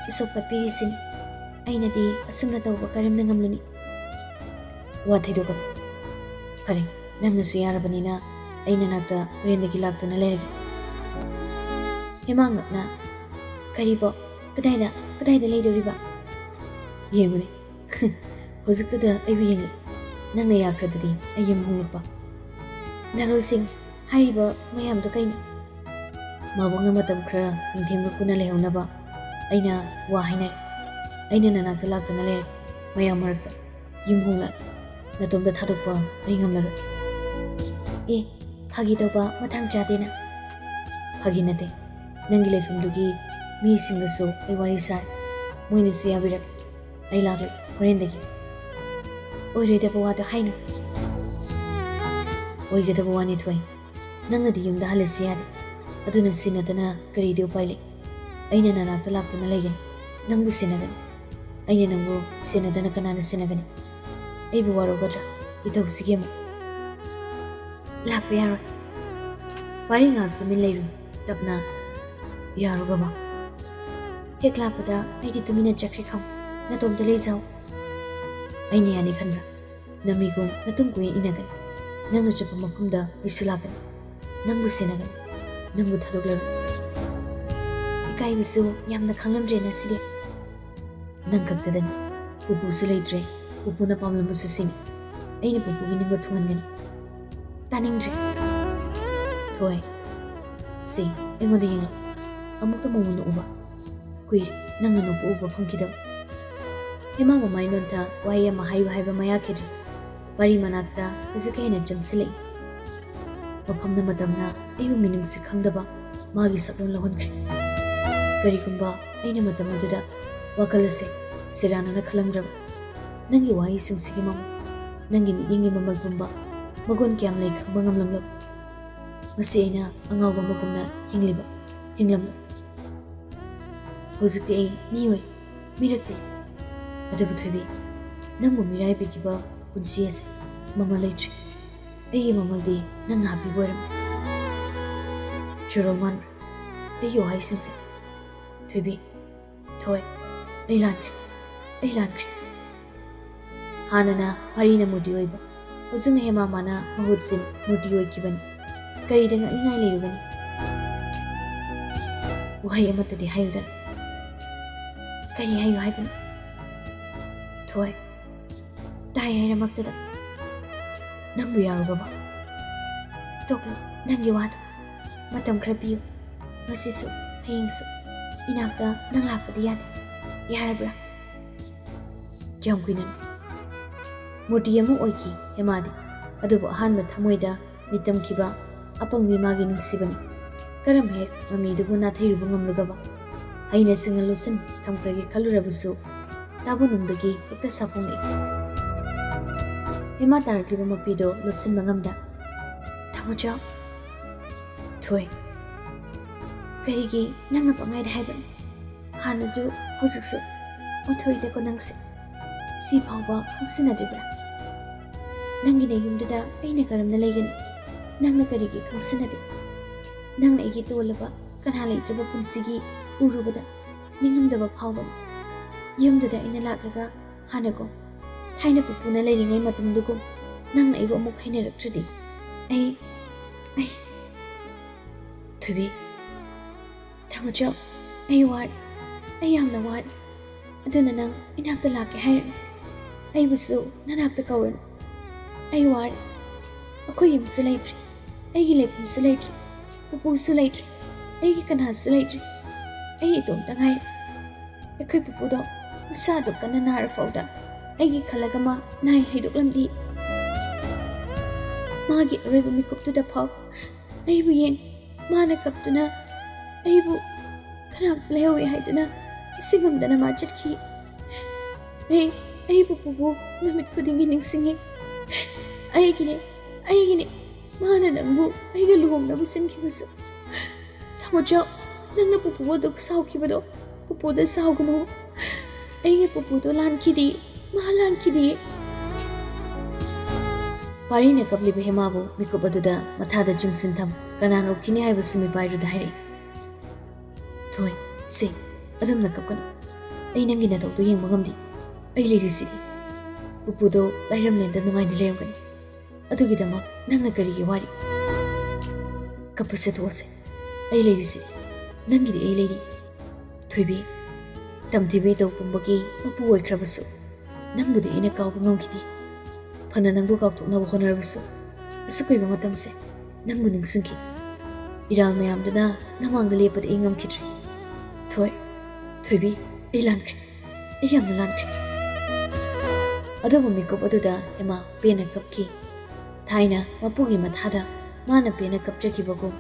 ꯎꯁꯣꯞ ꯀꯠꯄꯤꯔꯤꯁꯤꯅꯤ꯫ ꯑꯩꯅꯗꯤ ꯑꯁꯨꯝꯅ ꯇꯧꯕ ꯀꯔꯝꯅ ꯉꯝꯂꯨꯅꯤ?" "ꯋꯥ ꯊꯩꯗꯣꯛꯀꯅꯨ꯫ ꯐꯔꯦ, ꯅꯪꯅꯁꯨ ꯌꯥꯔꯕꯅꯤꯅ ꯑꯩ ꯅꯅꯥꯛꯇ ꯍꯣꯔꯦꯟꯗꯒꯤ ꯂꯥꯛꯇꯨꯅ ꯂꯩꯔꯒꯦ꯫" ꯍꯦꯃꯥ ꯉꯛꯅ, "ꯀꯔꯤꯕꯣ? ꯀꯗꯥꯏꯗ, ꯀꯗꯥꯏꯗ ꯂꯩꯗꯣꯔꯤꯕ?" "ꯌꯦꯡꯉꯨꯅꯦ, ꯍꯧꯖꯤꯛꯇꯗ ꯑꯩꯕꯨ ꯌꯦꯡꯂꯤ꯫ ꯅꯪꯅ ꯌꯥꯈ꯭ꯔꯗꯨꯗꯤ ꯑꯩ ꯌꯨꯝ ꯍꯣꯡꯂꯛꯄ꯫" "ꯅꯔꯣꯜꯁꯤꯡ, ꯍꯥꯏꯔꯤꯕ ꯃꯌꯥꯝꯗꯣ ꯀꯩꯅꯣ?" "ꯃꯥꯕꯣꯛꯅ ꯃꯇꯝ ꯈꯔ ꯅꯤꯡꯊꯦꯝꯒ ꯀꯨꯟꯅ ꯂꯩꯍꯧꯅꯕ ꯑꯩꯅ ꯋꯥ ꯍꯥꯏꯅꯔꯦ꯫ ꯑꯩꯅ ꯅꯅꯥꯛꯇ ꯂꯥꯛꯇꯨꯅ ꯂꯩꯔꯦ꯫ ꯃꯌꯥꯝ ꯃꯔꯛꯇ ꯌꯨꯝ ꯍꯣꯡꯂꯛꯑꯦ꯫ ꯅꯇꯣꯝꯇ ꯊꯥꯗꯣꯛꯄ ꯑꯩ ꯉꯝꯂꯔꯣꯏ꯫" "ꯑꯦ, ꯐꯥꯒꯤ ꯇꯧꯕ ꯃꯇꯥꯡ ꯆꯥꯗꯦꯅ꯫ ꯐꯥꯒꯤ ꯅꯠꯇꯦ, ꯅꯪꯒꯤ ꯂꯩꯐꯝꯗꯨꯒꯤ ꯃꯤꯁꯤꯡꯒꯁꯨ ꯑꯩ ꯋꯥꯔꯤ ꯁꯥꯏ, ꯃꯣꯏꯅꯁꯨ ꯌꯥꯕꯤꯔꯛ꯫ ꯑꯩ ꯂꯥꯛꯂꯦ ꯍꯣꯔꯦꯟꯗꯒꯤ꯫ ꯑꯣꯏꯔꯣꯏꯗꯕ ꯋꯥꯗꯣ ꯍꯥꯏꯅꯨ꯫ ꯑꯣꯏꯒꯗꯕ ꯋꯥꯅꯤ ꯊꯣꯏ꯫ ꯅꯪꯅꯗꯤ ꯌꯨꯝꯗ ꯍꯜꯂꯁꯤ ꯌꯥꯗꯦ, ꯑꯗꯨꯅ ꯁꯤꯟꯅꯗꯅ ꯀꯔꯤꯗꯤ ꯎꯄꯥꯏ ꯂꯩ? ꯑꯩꯅ ꯅꯅꯥꯛꯇ ꯂꯥꯛꯇꯨꯅ ꯂꯩꯒꯅꯤ, ꯅꯪꯕꯨ ꯁꯤꯟꯅꯒꯅꯤ꯫ ꯑꯩꯅ ꯅꯪꯕꯨ ꯁꯤꯟꯅꯗꯅ ꯀꯅꯥꯅ ꯁꯤꯟꯅꯒꯅꯤ? ꯑꯩꯕꯨ ꯋꯥꯔꯧꯒꯗ꯭ꯔꯥ? ꯏꯇꯧꯁꯤꯒꯤ ꯑꯃꯨꯛ ꯂꯥꯛꯄ ꯌꯥꯔꯣꯏ꯫ ꯄꯥꯔꯤ ꯉꯥꯏꯍꯥꯛ ꯇꯨꯃꯤꯟ ꯂꯩꯔꯨ, ꯇꯞꯅ꯫ ꯌꯥꯔꯨꯒꯕ? ꯍꯦꯛ ꯂꯥꯛꯄꯗ ꯑꯩꯗꯤ ꯇꯨꯃꯤꯟꯅ ꯆꯠꯈ꯭ꯔꯦ ꯈꯪ, ꯅꯇꯣꯝꯇ ꯂꯩꯖꯍꯧ꯫ ꯑꯩꯅ ꯌꯥꯅꯤ ꯈꯟꯕ꯭ꯔꯥ? ꯅꯃꯤꯒꯨꯝ ꯅꯇꯨꯡ ꯀꯣꯏꯅ ꯏꯟꯅꯒꯅꯤ꯫ ꯅꯪꯅ ꯆꯠꯄ ꯃꯐꯝꯗ ꯑꯩꯁꯨ ꯂꯥꯛꯀꯅꯤ꯫ ꯅꯪꯕꯨ ꯁꯦꯟꯅꯒꯅꯤ꯫ ꯅꯪꯕꯨ ꯊꯥꯗꯣꯛꯂꯔꯣꯏ꯫ ꯏꯀꯥꯏꯕꯁꯨ ꯌꯥꯝꯅ ꯈꯪꯂꯝꯗ꯭ꯔꯦ ꯉꯁꯤꯗꯤ꯫ ꯅꯪ ꯈꯛꯇꯗꯅꯤ꯫ ꯄꯨꯄꯨꯁꯨ ꯂꯩꯇ꯭ꯔꯦ꯫ ꯄꯨꯄꯨꯅ ꯄꯥꯝꯂꯝꯕꯁꯨ ꯁꯤꯅꯤ꯫ ꯑꯩꯅ ꯄꯨꯄꯨꯒꯤ ꯅꯤꯡꯕ ꯊꯨꯡꯍꯟꯒꯅꯤ꯫ ꯇꯥꯅꯤꯡꯗ꯭ꯔꯦ꯫ ꯊꯣꯏ꯫ ꯁꯤ, ꯑꯩꯉꯣꯟꯗ ꯌꯦꯡꯂꯛꯎ꯫ ꯑꯃꯨꯛꯇ ꯃꯨꯟꯅ ꯎꯕ꯫ ꯀꯨꯏꯔꯦ ꯅꯪꯅ ꯅꯣꯛꯄ ꯎꯕ ꯐꯪꯈꯤꯗꯕ꯫ ꯍꯦꯃꯥ ꯃꯃꯥꯏ ꯅꯣꯟꯊ ꯋꯥꯍꯩ ꯑꯃ ꯍꯥꯏꯌꯨ ꯍꯥꯏꯕ ꯃꯌꯥ ꯈꯤꯗ꯭ꯔꯤ꯫ ꯄꯥꯔꯤ ꯃꯅꯥꯛꯇ ꯈꯖꯤꯛ ꯍꯦꯟꯅ ꯆꯪꯁꯤꯜꯂꯛꯏ꯫ ꯃꯐꯝꯅ ꯃꯇꯝꯅ ꯑꯩꯕꯨ ꯃꯤꯅꯨꯡꯁꯤ ꯈꯪꯗꯕ ꯃꯥꯒꯤ ꯁꯛꯂꯣꯟ ꯂꯧꯍꯟꯈ꯭ꯔꯦ꯫ ꯀꯔꯤꯒꯨꯝꯕ ꯑꯩꯅ ꯃꯇꯝ ꯑꯗꯨꯗ ꯋꯥꯈꯜ ꯑꯁꯦ ꯁꯦꯔꯥꯟꯅꯅ ꯈꯜꯂꯝꯗ꯭ꯔꯕ꯫ ꯅꯪꯒꯤ ꯋꯥꯍꯩꯁꯤꯡꯁꯤꯒꯤ ꯃꯃꯜ, ꯅꯪꯒꯤ ꯃꯤꯠꯌꯦꯡꯒꯤ ꯃꯃꯜ ꯄꯨꯝꯕ ꯃꯒꯨꯟ ꯀꯌꯥꯝ ꯂꯩ ꯈꯪꯕ ꯉꯝꯂꯝꯂꯕ꯫ ꯃꯁꯤ ꯑꯩꯅ ꯑꯉꯥꯎꯕ ꯑꯃꯒꯨꯝꯅ ꯍꯤꯡꯂꯤꯕ ꯍꯤꯡꯂꯝꯂꯕ꯫ ꯍꯧꯖꯤꯛꯇꯤ ꯑꯩ ꯃꯤꯑꯣꯏ, ꯃꯤꯔꯛꯇꯤ꯫ ꯑꯗꯨꯕꯨ ꯊꯣꯏꯕꯤ, ꯅꯪꯕꯨ ꯃꯤꯔꯥꯏꯕꯤꯈꯤꯕ ꯄꯨꯟꯁꯤ ꯑꯁꯤ ꯃꯃꯜ ꯂꯩꯇ꯭ꯔꯤ꯫ ꯑꯩꯒꯤ ꯃꯃꯜꯗꯤ ꯅꯪꯅ ꯍꯥꯞꯄꯤꯕ ꯑꯣꯏꯔꯝꯃꯤ꯫ ꯆꯨꯔꯣꯜ ꯃꯥꯟꯕ꯭ꯔꯥ ꯑꯩꯒꯤ ꯋꯥꯍꯩꯁꯤꯡꯁꯦ? ꯊꯣꯏꯕꯤ, ꯊꯣꯏ, ꯑꯩ ꯂꯥꯟꯈ꯭ꯔꯦ, ꯑꯩ ꯂꯥꯟꯈ꯭ꯔꯦ꯫ ꯍꯥꯟꯅꯅ ꯄꯥꯔꯤꯅ ꯃꯨꯔꯇꯤ ꯑꯣꯏꯕ, ꯍꯧꯖꯤꯛꯅ ꯍꯦꯃꯥꯃꯥꯅ ꯃꯍꯨꯠ ꯁꯤꯟ ꯃꯨꯔꯇꯤ ꯑꯣꯏꯈꯤꯕꯅꯤ꯫ ꯀꯔꯤꯗ ꯉꯛꯅꯤꯡꯉꯥꯏ ꯂꯩꯔꯨꯒꯅꯤ? ꯋꯥꯍꯩ ꯑꯃꯠꯇꯗꯤ ꯍꯥꯏꯌꯨꯗꯅ꯫ ꯀꯔꯤ ꯍꯥꯏꯌꯨ ꯍꯥꯏꯕꯅꯣ? ꯊꯣꯏ, ꯇꯥꯏ ꯍꯥꯏꯔꯃꯛꯇꯗ ꯅꯪꯕꯨ ꯌꯥꯔꯨꯒꯕ? ꯇꯣꯛꯂꯣ ꯅꯪꯒꯤ ꯋꯥꯗꯣ꯫ ꯃꯇꯝ ꯈꯔ ꯄꯤꯌꯨ꯫ ꯉꯁꯤꯁꯨ, ꯍꯌꯦꯡꯁꯨ ꯏꯅꯥꯛꯇ ꯅꯪ ꯂꯥꯛꯄꯗꯤ ꯌꯥꯗꯦ꯫ ꯌꯥꯔꯕ꯭ꯔꯥ? ꯀꯌꯥꯝ ꯀꯨꯏꯅꯅꯣ? ꯃꯨꯔꯇꯤ ꯑꯃ ꯑꯣꯏꯈꯤ ꯍꯦꯃꯥꯗꯤ, ꯑꯗꯨꯕꯨ ꯑꯍꯥꯟꯕ ꯊꯃꯣꯏꯗ ꯃꯤꯇꯝꯈꯤꯕ ꯑꯄꯪꯕꯤ ꯃꯥꯒꯤ ꯅꯨꯡꯁꯤꯕꯅꯤ꯫ ꯀꯔꯝ ꯍꯦꯛ ꯃꯃꯤꯗꯨꯕꯨ ꯅꯥꯊꯩꯔꯨꯕ ꯉꯝꯂꯨꯒꯕ? ꯍꯩꯅ ꯁꯤꯡꯅ ꯂꯣꯠꯁꯤꯟ ꯊꯝꯈ꯭ꯔꯒꯦ ꯈꯜꯂꯨꯔꯕꯁꯨ, ꯇꯥꯕꯨ ꯅꯨꯡꯗꯒꯤ ꯍꯦꯛꯇ ꯁꯥꯐꯣꯡꯂꯛꯏ꯫ ꯍꯦꯃꯥ ꯇꯥꯔꯛꯂꯤꯕ ꯃꯄꯤꯗꯣ ꯂꯣꯠꯁꯤꯟꯕ ꯉꯝꯗ, "ꯊꯥꯡꯃꯣꯆꯥ, ꯊꯣꯏ, ꯀꯔꯤꯒꯤ ꯅꯪꯅ ꯄꯪꯍꯥꯏꯗ ꯍꯥꯏꯕꯅꯣ? ꯍꯥꯟꯅꯗꯨ ꯍꯧꯖꯤꯛꯁꯨ ꯑꯣꯟꯊꯣꯛꯏꯗꯀꯣ ꯅꯪꯁꯦ꯫ ꯁꯤ ꯐꯥꯎꯕ ꯈꯪꯁꯤꯟꯅꯗ꯭ꯔꯤꯕ꯭ꯔꯥ? ꯅꯪꯒꯤ ꯅꯌꯨꯝꯗꯨꯗ ꯑꯩꯅ ꯀꯔꯝꯅ ꯂꯩꯒꯅꯤ? ꯅꯪꯅ ꯀꯔꯤꯒꯤ ꯈꯪꯁꯤꯟꯅꯗꯦ? ꯅꯪꯅ ꯑꯩꯒꯤ ꯇꯣꯜꯂꯕ, ꯀꯅꯥ ꯂꯩꯇ꯭ꯔꯕ ꯄꯨꯟꯁꯤꯒꯤ ꯎꯔꯨꯕꯗ ꯅꯤꯡꯉꯝꯗꯕ ꯐꯥꯎꯕꯅꯤ꯫ ꯌꯨꯝꯗꯨꯗ ꯑꯩꯅ ꯂꯥꯛꯂꯒ ꯍꯥꯟꯅꯒꯨꯝ, ꯊꯥꯏꯅ ꯄꯨꯄꯨꯅ ꯂꯩꯔꯤꯉꯩ ꯃꯇꯝꯗꯨꯒꯨꯝ ꯅꯪꯅ ꯑꯩꯕꯨ ꯑꯃꯨꯛ ꯍꯩꯅꯔꯛꯇ꯭ꯔꯗꯤ ꯑꯩ, ꯑꯩ, ꯊꯣꯏꯕꯤ, ꯊꯥꯡꯃꯣꯆꯥ, ꯑꯩ ꯋꯥꯔꯦ꯫ ꯑꯩ ꯌꯥꯝꯅ ꯋꯥꯔꯦ꯫ ꯑꯗꯨꯅ ꯅꯪ ꯏꯅꯥꯛꯇ ꯂꯥꯛꯀꯦ ꯍꯥꯏꯔꯅꯨ꯫ ꯑꯩꯕꯨꯁꯨ ꯅꯅꯥꯛꯇ ꯀꯧꯔꯅꯨ꯫ ꯑꯩ ꯋꯥꯔꯦ꯫ ꯑꯩꯈꯣꯏ ꯌꯨꯝꯁꯨ ꯂꯩꯇ꯭ꯔꯦ꯫ ꯑꯩꯒꯤ ꯂꯩꯐꯝꯁꯨ ꯂꯩꯇ꯭ꯔꯦ꯫ ꯄꯨꯄꯨꯁꯨ ꯂꯩꯇ꯭ꯔꯦ꯫ ꯑꯩꯒꯤ ꯀꯅꯥꯁꯨ ꯂꯩꯇ꯭ꯔꯦ꯫ ꯑꯩ ꯏꯇꯣꯝꯇ ꯉꯥꯏꯔꯦ꯫ ꯑꯩꯈꯣꯏ ꯄꯨꯄꯨꯗꯣ ꯃꯁꯥꯗꯣ ꯀꯟꯅ ꯅꯥꯔ ꯐꯥꯎꯗ ꯑꯩꯒꯤ ꯈꯜꯂꯒ ꯃꯥ ꯅꯥꯏ ꯍꯥꯏꯗꯣꯛꯂꯝꯗꯦ꯫ ꯃꯥꯒꯤ ꯑꯔꯣꯏꯕ ꯃꯤꯀꯨꯞꯇꯨꯗ ꯐꯥꯎ ꯑꯩꯕꯨ ꯌꯦꯡ, ꯃꯥꯅ ꯀꯞꯇꯨꯅ ꯑꯩꯕꯨ ꯀꯅꯥꯝꯇ ꯂꯩꯍꯧꯋꯦ ꯍꯥꯏꯗꯨꯅ ꯏꯁꯤꯡ ꯑꯃꯗꯅ ꯃꯥ ꯆꯠꯈꯤ꯫ ꯑꯩ, ꯑꯩ ꯄꯨꯄꯨꯕꯨ ꯅꯨꯃꯤꯠ ꯈꯨꯗꯤꯡꯒꯤ ꯅꯤꯡꯁꯤꯡꯉꯤ꯫ ꯑꯩꯒꯤꯅꯦ, ꯑꯩꯒꯤꯅꯦ, ꯃꯥꯅ ꯅꯪꯕꯨ ꯑꯩꯒ ꯂꯨꯍꯣꯡꯅꯕ ꯁꯤꯟꯈꯤꯕꯁꯨ꯫ ꯊꯥꯡꯃꯣꯆꯥ, ꯅꯪꯅ ꯄꯨꯄꯨꯕꯨ ꯑꯗꯨꯛ ꯁꯥꯎꯈꯤꯕꯗꯣ ꯄꯨꯄꯨꯗ ꯁꯥꯎꯒꯅꯨ꯫ ꯑꯩꯒꯤ ꯄꯨꯄꯨꯗꯣ ꯂꯥꯟꯈꯤꯗꯦ, ꯃꯥ ꯂꯥꯟꯈꯤꯗꯦ꯫ ꯄꯥꯔꯤꯅ ꯀꯞꯂꯤꯕ ꯍꯦꯃꯥꯕꯨ ꯃꯤꯀꯨꯞ ꯑꯗꯨꯗ ꯃꯊꯥꯗ ꯆꯤꯡꯁꯤꯟ ꯊꯝ, ꯀꯅꯥꯅ ꯎꯈꯤꯅꯤ ꯍꯥꯏꯕꯁꯨ ꯃꯤꯄꯥꯏꯔꯨꯗ ꯍꯥꯏꯔꯛꯏ꯫ ꯊꯣꯏ, ꯁꯦ, ꯑꯗꯨꯝꯅ ꯀꯞꯀꯅꯨ꯫ ꯑꯩ ꯅꯪꯒꯤ ꯅꯊꯧꯗꯣ ꯌꯦꯡꯕ ꯉꯝꯗꯦ꯫ ꯑꯩ ꯂꯩꯔꯤꯁꯤꯗꯤ꯫ ꯄꯨꯄꯨꯗꯣ ꯂꯥꯏꯔꯝꯂꯦꯟꯗ ꯅꯨꯡꯉꯥꯏꯅ ꯂꯩꯔꯝꯒꯅꯤ꯫ ꯑꯗꯨꯒꯤꯗꯃꯛ ꯅꯪꯅ ꯀꯔꯤꯒꯤ ꯋꯥꯔꯤ? ꯀꯞꯄꯁꯦ ꯇꯣꯛꯑꯁꯦ꯫ ꯑꯩ ꯂꯩꯔꯤꯁꯤꯗꯤ꯫ ꯅꯪꯒꯤꯗꯤ ꯑꯩ ꯂꯩꯔꯤ꯫ ꯊꯣꯏꯕꯤ, ꯇꯝꯊꯤꯕꯤ ꯇꯧ ꯄꯨꯝꯕꯒꯤ ꯃꯄꯨ ꯑꯣꯏꯈ꯭ꯔꯕꯁꯨ, ꯅꯪꯕꯨꯗꯤ ꯑꯩꯅ ꯀꯥꯎꯕ ꯉꯝꯈꯤꯗꯦ꯫ ꯐꯅ ꯅꯪꯕꯨ ꯀꯥꯎꯊꯣꯛꯅꯕ ꯍꯣꯠꯅꯔꯕꯁꯨ, ꯑꯁꯨꯛ ꯀꯨꯏꯕ ꯃꯇꯝꯁꯦ ꯅꯪꯕꯨ ꯅꯤꯡꯁꯤꯡꯈꯤ꯫ ꯏꯔꯥꯜ ꯃꯌꯥꯝꯗꯨꯅ ꯅꯃꯥꯡꯗ ꯂꯦꯞꯄꯗꯤ ꯑꯩ ꯉꯝꯈꯤꯗ꯭ꯔꯦ꯫ ꯊꯣꯏ, ꯊꯣꯏꯕꯤ, ꯑꯩ ꯂꯥꯟꯈ꯭ꯔꯦ꯫ ꯑꯩ ꯌꯥꯝꯅ ꯂꯥꯟꯈ꯭ꯔꯦ꯫ ꯑꯗꯨꯕꯨ ꯃꯤꯀꯨꯞ ꯑꯗꯨꯗ ꯍꯦꯃꯥ ꯄꯦꯟꯅ ꯀꯞꯈꯤ꯫ ꯊꯥꯏꯅ ꯃꯄꯨꯒꯤ ꯃꯊꯥꯗ ꯃꯥꯅ ꯄꯦꯟꯅ ꯀꯞꯆꯈꯤꯕꯒꯨꯝ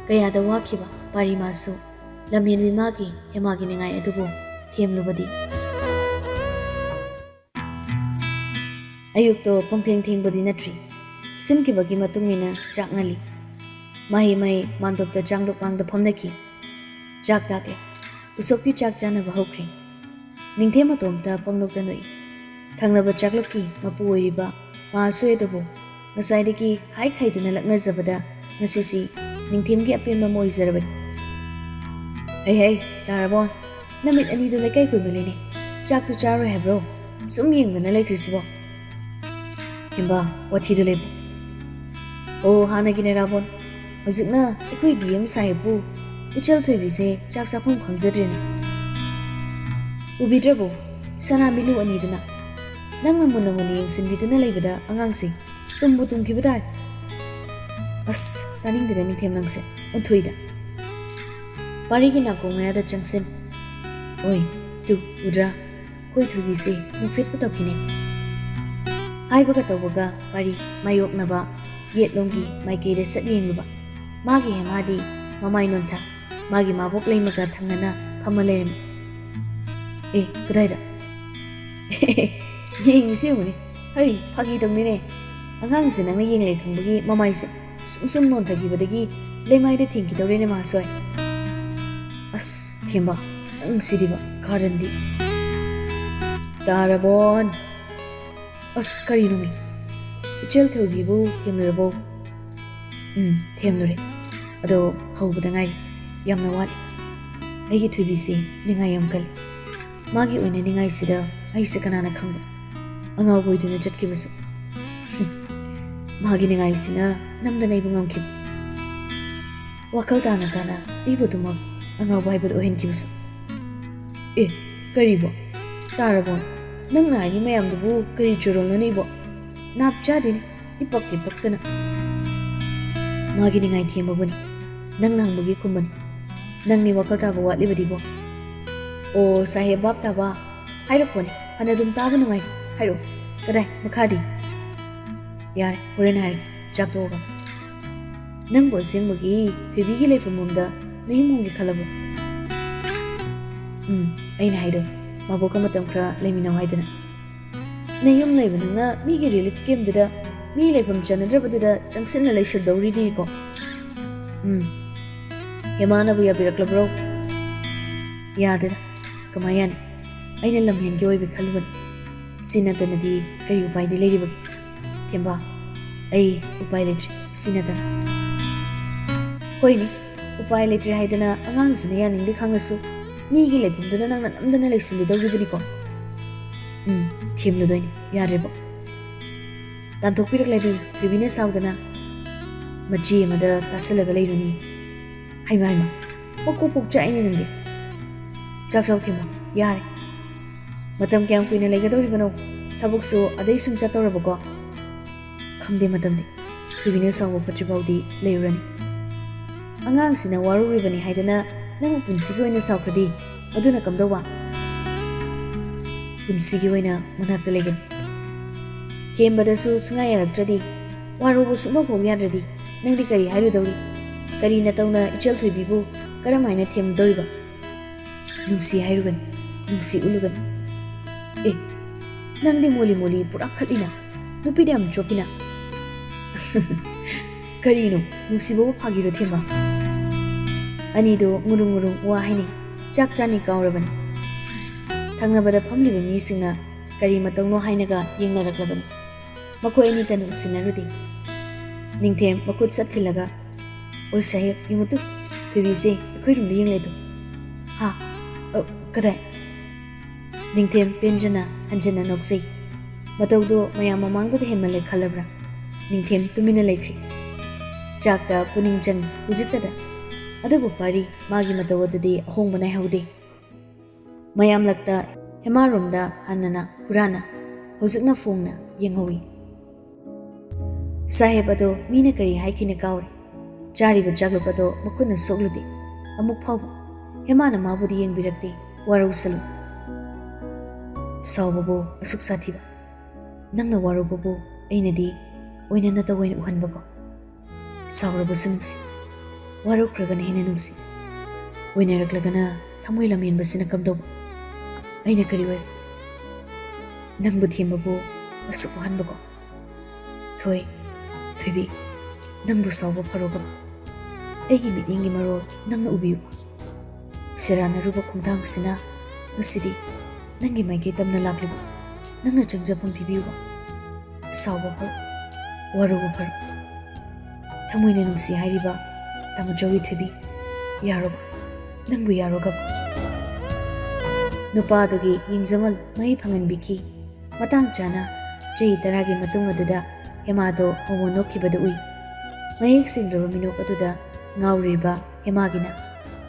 ꯀꯌꯥꯗ ꯋꯥꯈꯤꯕ ꯄꯥꯔꯤꯃꯥꯁꯨ ꯂꯝꯍꯦꯟꯕꯤ ꯃꯥꯒꯤ ꯍꯦꯃꯥꯒꯤ ꯅꯤꯡꯉꯥꯏ ꯑꯗꯨꯕꯨ ꯊꯦꯝꯂꯨꯕꯗꯤ꯫ ꯑꯌꯨꯛꯇꯣ ꯄꯨꯡꯊꯦꯡ ꯊꯦꯡꯕꯗꯤ ꯅꯠꯇ꯭ꯔꯤ꯫ ꯁꯤꯟꯈꯤꯕꯒꯤ ꯃꯇꯨꯡ ꯏꯟꯅ ꯆꯥꯛ ꯉꯜꯂꯤ꯫ ꯃꯍꯩ ꯃꯍꯩ ꯃꯥꯟꯗꯣꯞꯇ ꯆꯥꯡꯂꯨꯛ ꯃꯥꯡꯗ ꯐꯝꯅꯈꯤ꯫ ꯆꯥꯛ ꯇꯥꯛꯂꯦ꯫ ꯎꯁꯣꯞꯀꯤ ꯆꯥꯛ ꯆꯥꯅꯕ ꯍꯧꯈ꯭ꯔꯦ꯫ ꯅꯤꯡꯊꯦꯝ ꯃꯇꯣꯝꯇ ꯄꯪꯅꯣꯛꯇ ꯅꯣꯛꯏ꯫ ꯊꯪꯅꯕ ꯆꯥꯛꯂꯨꯛꯀꯤ ꯃꯄꯨ ꯑꯣꯏꯔꯤꯕ ꯃꯥꯁꯣꯏ ꯑꯗꯨꯕꯨ ꯉꯁꯥꯏꯗꯒꯤ ꯈꯥꯏ ꯈꯥꯏꯗꯨꯅ ꯂꯛꯅꯖꯕꯗ ꯉꯁꯤꯁꯤ ꯅꯤꯡꯊꯦꯝꯒꯤ ꯑꯄꯦꯟꯕ ꯑꯃ ꯑꯣꯏꯖꯔꯕꯅꯤ꯫ "ꯍꯩ ꯍꯩ, ꯇꯥꯔꯕꯣ? ꯅꯃꯤꯠ ꯑꯅꯤꯗꯨ ꯂꯩꯀꯥꯏ ꯀꯣꯏꯃꯜꯂꯦꯅꯦ꯫ ꯆꯥꯛꯇꯨ ꯆꯥꯔꯣꯏ ꯍꯥꯏꯕ꯭ꯔꯣ? ꯁꯨꯝ ꯌꯦꯡꯗꯅ ꯂꯩꯈ꯭ꯔꯤꯁꯤꯕꯣ?" "ꯊꯦꯝꯕ, ꯋꯥꯊꯤꯗ ꯂꯩꯕ꯫ ꯑꯣ, ꯍꯥꯟꯅꯒꯤꯅꯦ ꯔꯥꯕꯣꯟ꯫ ꯍꯧꯖꯤꯛꯅ ꯑꯩꯈꯣꯏ ꯗꯤ ꯑꯦꯝ ꯁꯥꯍꯦꯕꯄꯨ ꯏꯆꯜ ꯊꯣꯏꯕꯤꯁꯦ ꯆꯥꯛ ꯆꯥꯐꯝ ꯈꯪꯖꯗ꯭ꯔꯦꯅꯦ꯫ ꯎꯕꯤꯗ꯭ꯔꯕꯣ? ꯁꯅꯥ ꯃꯤꯂꯨ ꯑꯅꯤꯗꯨꯅ꯫ ꯅꯪꯅ ꯃꯨꯟꯅ ꯃꯨꯟꯅ ꯌꯦꯡꯁꯤꯟꯕꯤꯗꯨꯅ ꯂꯩꯕꯗ ꯑꯉꯥꯡꯁꯦ ꯇꯨꯝꯕꯨ ꯇꯨꯝꯈꯤꯕ ꯇꯥꯔꯦ꯫ ꯑꯁ, ꯇꯥꯅꯤꯡꯗꯦꯗ ꯅꯤꯡꯊꯦꯝ ꯅꯪꯁꯦ, ꯑꯣꯟꯊꯣꯛꯏꯗ꯫" ꯄꯥꯔꯤꯒꯤ ꯅꯥꯀꯣꯡ ꯃꯌꯥꯗ ꯆꯪꯁꯤꯟ꯫ "ꯑꯣꯏ, ꯇꯨ, ꯎꯗ꯭ꯔꯥ? ꯑꯩꯈꯣꯏ ꯊꯣꯏꯕꯤꯁꯦ ꯅꯣꯛꯐꯦꯠꯄꯨ ꯇꯧꯈꯤꯅꯦ꯫" ꯍꯥꯏꯕꯒ ꯇꯧꯕꯒ ꯄꯥꯔꯤ ꯃꯥꯌꯣꯛꯅꯕ ꯌꯦꯠꯂꯣꯝꯒꯤ ꯃꯥꯏꯀꯩꯗ ꯁꯠ ꯌꯦꯡꯂꯨꯕ꯫ ꯃꯥꯒꯤ ꯍꯦꯃꯥꯗꯤ ꯃꯃꯥꯏ ꯅꯣꯟꯊ, ꯃꯥꯒꯤ ꯃꯥꯕꯣꯛ ꯂꯩꯃꯒ ꯊꯪꯅꯅ ꯐꯝꯃ ꯂꯩꯔꯝꯃꯤ꯫ "ꯑꯦ, ꯀꯗꯥꯏꯗ?" "ꯌꯦꯡꯉꯤꯁꯤ ꯌꯦꯡꯉꯨꯅꯦ꯫ ꯍꯩ, ꯐꯥꯒꯤ ꯇꯧꯅꯤꯅꯦ꯫ ꯑꯉꯥꯡꯁꯦ ꯅꯪꯅ ꯌꯦꯡꯂꯦ ꯈꯪꯕꯒꯤ ꯃꯃꯥꯏꯁꯦ ꯁꯨꯝ ꯁꯨꯝ ꯅꯣꯟꯊꯈꯤꯕꯗꯒꯤ ꯂꯩꯃꯥꯏꯗ ꯊꯦꯡꯈꯤꯗꯧꯔꯦꯅꯦ ꯃꯥꯁꯣꯏ꯫" "ꯑꯁ, ꯊꯦꯝꯕ, ꯅꯪ ꯁꯤꯗꯤꯕ, ꯀꯥꯔꯟꯗꯤ꯫" "ꯇꯥꯔꯕꯣꯟ?" "ꯑꯁ, ꯀꯔꯤꯅꯣꯃꯤ? ꯏꯆꯦꯜ ꯊꯣꯏꯕꯤꯕꯨ ꯊꯦꯝꯂꯨꯔꯕꯣ?" "ꯎꯝ, ꯊꯦꯝꯂꯨꯔꯦ꯫ ꯑꯗꯣ ꯍꯧꯕꯗ ꯉꯥꯏꯔꯤ꯫ ꯌꯥꯝꯅ ꯋꯥꯠꯂꯤ꯫ ꯑꯩꯒꯤ ꯊꯣꯏꯕꯤꯁꯦ ꯅꯤꯡꯉꯥꯏ ꯌꯥꯝ ꯀꯜꯂꯤ꯫ ꯃꯥꯒꯤ ꯑꯣꯏꯅ ꯅꯤꯡꯉꯥꯏꯁꯤꯗ ꯑꯩꯁꯦ ꯀꯅꯥꯅ ꯈꯪꯕ? ꯑꯉꯥꯎꯕ ꯑꯣꯏꯗꯨꯅ ꯆꯠꯈꯤꯕꯁꯨ꯫" "ꯃꯥꯒꯤ ꯅꯤꯡꯉꯥꯏꯁꯤꯅ ꯅꯝꯗꯅ ꯑꯩꯕꯨ ꯉꯝꯈꯤꯕ꯫ ꯋꯥꯈꯜ ꯇꯥꯅ ꯇꯥꯅ ꯑꯩꯕꯨ ꯑꯗꯨꯃꯛ ꯑꯉꯥꯎꯕ ꯍꯥꯏꯕꯗꯨ ꯑꯣꯏꯍꯟꯈꯤꯕꯁꯨ꯫" "ꯑꯦ, ꯀꯔꯤꯕꯣ? ꯇꯥꯔꯕꯣ? ꯅꯪꯅ ꯍꯥꯏꯔꯤ ꯃꯌꯥꯝꯗꯨꯕꯨ ꯀꯔꯤ ꯆꯨꯔꯣꯜꯅꯣꯅꯦ ꯏꯕꯣ? ꯅꯥꯞ ꯆꯥꯗꯦꯅꯦ, ꯏꯄꯛ ꯏꯄꯛꯇꯅ꯫" "ꯃꯥꯒꯤ ꯅꯤꯡꯉꯥꯏ ꯊꯦꯝꯕꯕꯨꯅꯤ, ꯅꯪꯅ ꯍꯪꯕꯒꯤ ꯈꯨꯝꯕꯅꯤ꯫ ꯅꯪꯅꯤ ꯋꯥꯈꯜ ꯇꯥꯕ ꯋꯥꯠꯂꯤꯕꯗꯤꯕꯣ?" "ꯑꯣ, ꯁꯥꯍꯦꯕ ꯚꯥꯞ ꯇꯥꯕ, ꯍꯥꯏꯔꯛꯄꯅꯤ, ꯐꯅ ꯑꯗꯨꯝ ꯇꯥꯕ ꯅꯨꯡꯉꯥꯏ꯫ ꯍꯥꯏꯔꯛꯑꯣ, ꯀꯗꯥꯏ, ꯃꯈꯥꯗꯤ?" ꯌꯥꯔꯦ, ꯍꯣꯔꯦꯟ ꯍꯥꯏꯔꯒꯦ, ꯆꯥꯛ ꯇꯣꯛꯑꯒ꯫ ꯅꯪꯕꯨ ꯑꯁꯦꯡꯕꯒꯤ ꯊꯣꯏꯕꯤꯒꯤ ꯂꯩꯐꯝ ꯂꯣꯝꯗ ꯅꯌꯨꯝ ꯍꯣꯡꯒꯦ ꯈꯜꯂꯕꯣ? ꯎꯝ, ꯑꯩꯅ ꯍꯥꯏꯗꯣ, ꯃꯕꯣꯛꯀ ꯃꯇꯝ ꯈꯔ ꯂꯩꯃꯤꯟꯅꯧ ꯍꯥꯏꯗꯅ꯫ ꯅꯌꯨꯝ ꯂꯩꯕ ꯅꯪꯅ ꯃꯤꯒꯤ ꯔꯤꯂꯤꯐ ꯀꯦꯝꯗꯨꯗ ꯃꯤ ꯂꯩꯐꯝ ꯆꯟꯅꯗ꯭ꯔꯕꯗꯨꯗ ꯆꯪꯁꯤꯟꯅ ꯂꯩꯁꯤꯟꯗꯧꯔꯤꯅꯦꯀꯣ꯫ ꯎꯝ, ꯍꯦꯃꯥꯅꯕꯨ ꯌꯥꯕꯤꯔꯛꯂꯕ꯭ꯔꯣ? ꯌꯥꯗꯦꯗ, ꯀꯃꯥꯏ ꯌꯥꯅꯤ? ꯑꯩꯅ ꯂꯝꯍꯦꯟꯒꯦ ꯑꯣꯏꯕ ꯈꯜꯂꯨꯕꯅꯤ꯫ ꯁꯤ ꯅꯠꯇꯅꯗꯤ ꯀꯔꯤ ꯎꯄꯥꯏꯗꯤ ꯂꯩꯔꯤꯕꯒꯦ? ꯊꯦꯝꯕ, ꯑꯩ ꯎꯄꯥꯏ ꯂꯩꯇ꯭ꯔꯦ, ꯁꯤ ꯅꯠꯇꯅ꯫ ꯍꯣꯏꯅꯦ, ꯎꯄꯥꯏ ꯂꯩꯇ꯭ꯔꯦ ꯍꯥꯏꯗꯅ ꯑꯉꯥꯡꯁꯤꯅ ꯌꯥꯅꯤꯡꯗꯦ ꯈꯪꯂꯁꯨ, ꯃꯤꯒꯤ ꯂꯩꯐꯝꯗꯨꯗ ꯅꯪꯅ ꯅꯝꯗꯅ ꯂꯩꯁꯤꯜꯂꯨꯗꯧꯔꯤꯕꯅꯤꯀꯣ꯫ ꯎꯝ, ꯊꯦꯝꯂꯨꯗꯣꯏꯅꯤ, ꯌꯥꯗ꯭ꯔꯦꯕꯣ꯫ ꯇꯥꯟꯊꯣꯛꯄꯤꯔꯛꯂꯗꯤ ꯊꯣꯏꯕꯤꯅ ꯁꯥꯎꯗꯅ ꯃꯆꯦ ꯑꯃꯗ ꯇꯥꯁꯤꯜꯂꯒ ꯂꯩꯔꯨꯅꯤ꯫ ꯍꯩꯃꯥ ꯍꯩꯃꯥ, ꯃꯀꯣꯛ ꯄꯣꯛ ꯆꯥꯛꯏꯅꯦ ꯅꯪꯗꯤ꯫ ꯆꯥꯛ ꯆꯥꯎ ꯊꯦꯝꯕ, ꯌꯥꯔꯦ꯫ ꯃꯇꯝ ꯀꯌꯥꯝ ꯀꯨꯏꯅ ꯂꯩꯒꯗꯧꯔꯤꯕꯅꯣ? ꯊꯕꯛꯁꯨ ꯑꯗꯩ ꯁꯨꯝ ꯆꯠꯇꯧꯔꯕꯀꯣ? ꯈꯪꯗꯦ ꯃꯇꯝꯗꯤ꯫ ꯊꯣꯏꯕꯤꯅ ꯁꯥꯎꯕ ꯐꯠꯇ꯭ꯔꯤ ꯐꯥꯎꯗꯤ ꯂꯩꯔꯨꯔꯅꯤ꯫ ꯑꯉꯥꯡꯁꯤꯅ ꯋꯥꯔꯧꯔꯤꯕꯅꯤ ꯍꯥꯏꯗꯅ ꯅꯪꯕꯨ ꯄꯨꯟꯁꯤꯒꯤ ꯑꯣꯏꯅ ꯁꯥꯎꯈ꯭ꯔꯗꯤ ꯑꯗꯨꯅ ꯀꯝꯗꯧꯕ? ꯄꯨꯟꯁꯤꯒꯤ ꯑꯣꯏꯅ ꯃꯅꯥꯛꯇ ꯂꯩꯒꯅꯤ꯫ ꯊꯦꯝꯕꯗꯁꯨ ꯁꯨꯡꯌꯥ ꯌꯥꯔꯛꯇ꯭ꯔꯗꯤ, ꯋꯥꯔꯧꯕ ꯁꯨꯡꯐꯥꯎ ꯐꯥꯎ ꯌꯥꯗ꯭ꯔꯗꯤ ꯅꯪꯗꯤ ꯀꯔꯤ ꯍꯥꯏꯔꯨꯗꯧꯔꯤ? ꯀꯔꯤ ꯅꯇꯧꯅ ꯏꯆꯦꯜ ꯊꯣꯏꯕꯤꯕꯨ ꯀꯔꯝ ꯍꯥꯏꯅ ꯊꯦꯝꯗꯧꯔꯤꯕ? ꯅꯨꯡꯁꯤ ꯍꯥꯏꯔꯨꯒꯅꯤ, ꯅꯨꯡꯁꯤ ꯎꯠꯂꯨꯒꯅꯤ꯫ ꯑꯦ, ꯅꯪꯗꯤ ꯃꯣꯂꯤ ꯃꯣꯂꯤ ꯄꯨꯔꯥ ꯈꯠꯂꯤꯅ, ꯅꯨꯄꯤꯗ ꯌꯥꯝ ꯆꯣꯞꯄꯤꯅ꯫ ꯀꯔꯤꯅꯣ, ꯅꯨꯡꯁꯤꯕꯕꯨ ꯐꯥꯒꯤꯔꯣ ꯊꯦꯝꯕ? ꯑꯅꯤꯗꯣ ꯉꯨꯔꯨꯡ ꯉꯨꯔꯨꯡ ꯋꯥ ꯍꯥꯏꯅꯩ, ꯆꯥꯛ ꯆꯥꯅꯤ ꯀꯥꯎꯔꯕꯅꯤ꯫ ꯊꯪꯅꯕꯗ ꯐꯝꯂꯤꯕ ꯃꯤꯁꯤꯡꯅ ꯀꯔꯤ ꯃꯇꯧꯅꯣ ꯍꯥꯏꯅꯒ ꯌꯦꯡꯅꯔꯛꯂꯕꯅꯤ꯫ ꯃꯈꯣꯏ ꯑꯅꯤꯇꯅ ꯎꯁꯤꯟꯅꯔꯨꯗꯦ꯫ ꯅꯤꯡꯊꯦꯝ ꯃꯈꯨꯠ ꯁꯠ ꯊꯤꯜꯂꯒ, "ꯑꯣꯏ ꯁꯥꯍꯦꯕ, ꯌꯦꯡꯉꯨ ꯇꯨ, ꯊꯣꯏꯕꯤꯁꯦ ꯑꯩꯈꯣꯏ ꯔꯨꯝꯗ ꯌꯦꯡꯂꯦ ꯇꯨ"꯫ "ꯍꯥ? ꯑ, ꯀꯗꯥꯏ?" ꯅꯤꯡꯊꯦꯝ ꯄꯦꯟꯖꯅ ꯍꯟꯖꯟꯅ ꯅꯣꯛꯆꯩ꯫ ꯃꯇꯧꯗꯣ ꯃꯌꯥꯝ ꯃꯃꯥꯡꯗꯨꯗ ꯍꯦꯟꯃꯜꯂꯦ ꯈꯜꯂꯕ꯭ꯔꯥ? ꯅꯤꯡꯊꯦꯝ ꯇꯨꯃꯤꯟꯅ ꯂꯩꯈ꯭ꯔꯤ꯫ ꯆꯥꯛꯇ ꯄꯨꯛꯅꯤꯡ ꯆꯪꯏ ꯍꯧꯖꯤꯛꯇꯗ꯫ ꯑꯗꯨꯕꯨ ꯄꯥꯔꯤ, ꯃꯥꯒꯤ ꯃꯇꯧ ꯑꯗꯨꯗꯤ ꯑꯍꯣꯡꯕ ꯅꯥꯏꯍꯧꯗꯦ꯫ ꯃꯌꯥꯝꯂꯛꯇ ꯍꯦꯃꯥꯔꯣꯝꯗ ꯍꯟꯅꯅ ꯍꯨꯔꯥꯟꯅ, ꯍꯧꯖꯤꯛꯅ ꯐꯣꯡꯅ ꯌꯦꯡꯍꯧꯏ꯫ ꯁꯥꯍꯦꯕ ꯑꯗꯣ ꯃꯤꯅ ꯀꯔꯤ ꯍꯥꯏꯈꯤꯅ ꯀꯥꯎꯔꯦ꯫ ꯆꯥꯔꯤꯕ ꯆꯥꯛꯂꯨꯛ ꯑꯗꯣ ꯃꯈꯨꯠꯅ ꯁꯣꯛꯂꯨꯗꯦ꯫ ꯑꯃꯨꯛ ꯐꯥꯎꯕ ꯍꯦꯃꯥꯅ ꯃꯥꯕꯨꯗꯤ ꯌꯦꯡꯕꯤꯔꯛꯇꯦ꯫ ꯋꯥꯔꯧꯁꯅꯨ꯫ ꯁꯥꯎꯕꯕꯨ ꯑꯁꯨꯛ ꯁꯥꯊꯤꯕ꯫ ꯅꯪꯅ ꯋꯥꯔꯧꯕꯕꯨ ꯑꯩꯅꯗꯤ ꯑꯣꯏꯅ ꯅꯇꯧ ꯑꯣꯏꯅ ꯎꯍꯟꯕꯀꯣ꯫ ꯁꯥꯎꯔꯕꯁꯨ ꯅꯨꯡꯁꯤ, ꯋꯥꯔꯧꯈ꯭ꯔꯒꯅ ꯍꯦꯟꯅ ꯅꯨꯡꯁꯤ, ꯑꯣꯏꯅꯔꯛꯂꯒꯅ ꯊꯃꯣꯏ ꯂꯝꯍꯦꯟꯕꯁꯤꯅ ꯀꯝꯗꯧꯕ? ꯑꯩꯅ ꯀꯔꯤ ꯑꯣꯏ? ꯅꯪꯕꯨ ꯊꯦꯝꯕꯕꯨ ꯑꯁꯨꯛ ꯋꯥꯍꯟꯕꯀꯣ꯫ ꯊꯣꯏ, ꯊꯣꯏꯕꯤ, ꯅꯪꯕꯨ ꯁꯥꯎꯕ ꯐꯔꯣꯒꯕ? ꯑꯩꯒꯤ ꯃꯤꯠꯌꯦꯡꯒꯤ ꯃꯔꯣꯜ ꯅꯪꯅ ꯎꯕꯤꯌꯨꯕ? ꯁꯦꯔꯥꯟꯅꯔꯨꯕ ꯈꯣꯡꯊꯥꯡꯁꯤꯅ ꯉꯁꯤꯗꯤ ꯅꯪꯒꯤ ꯃꯥꯏꯀꯩ ꯇꯝꯅ ꯂꯥꯛꯂꯤꯕ꯫ ꯅꯪꯅ ꯆꯪꯖꯐꯝ ꯄꯤꯕꯤꯌꯨꯕ꯫ ꯁꯥꯎꯕ ꯐꯔꯣ, ꯋꯥꯔꯧꯕ ꯐꯔꯣ꯫ ꯊꯃꯣꯏꯅ ꯅꯨꯡꯁꯤ ꯍꯥꯏꯔꯤꯕ ꯇꯥꯃꯣꯆꯧꯒꯤ ꯊꯣꯏꯕꯤ, ꯌꯥꯔꯣꯕ? ꯅꯪꯕꯨ ꯌꯥꯔꯣꯒꯕ? ꯅꯨꯄꯥ ꯑꯗꯨꯒꯤ ꯌꯦꯡꯖꯃꯜ ꯃꯍꯩ ꯐꯪꯍꯟꯕꯤꯈꯤ꯫ ꯃꯇꯥꯡ ꯆꯥꯅ ꯆꯍꯤ ꯇꯔꯥꯒꯤ ꯃꯇꯨꯡ ꯑꯗꯨꯗ ꯍꯦꯃꯥꯗꯣ ꯃꯃꯣꯟ ꯅꯣꯛꯈꯤꯕꯗꯨ ꯎꯏ꯫ ꯃꯌꯦꯛ ꯁꯦꯡꯗ꯭ꯔꯕ ꯃꯤꯅꯣꯛ ꯑꯗꯨꯗ ꯉꯥꯎꯔꯤꯕ ꯍꯦꯃꯥꯒꯤꯅ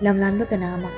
ꯂꯝꯂꯥꯟꯕ ꯀꯅꯥ ꯑꯃ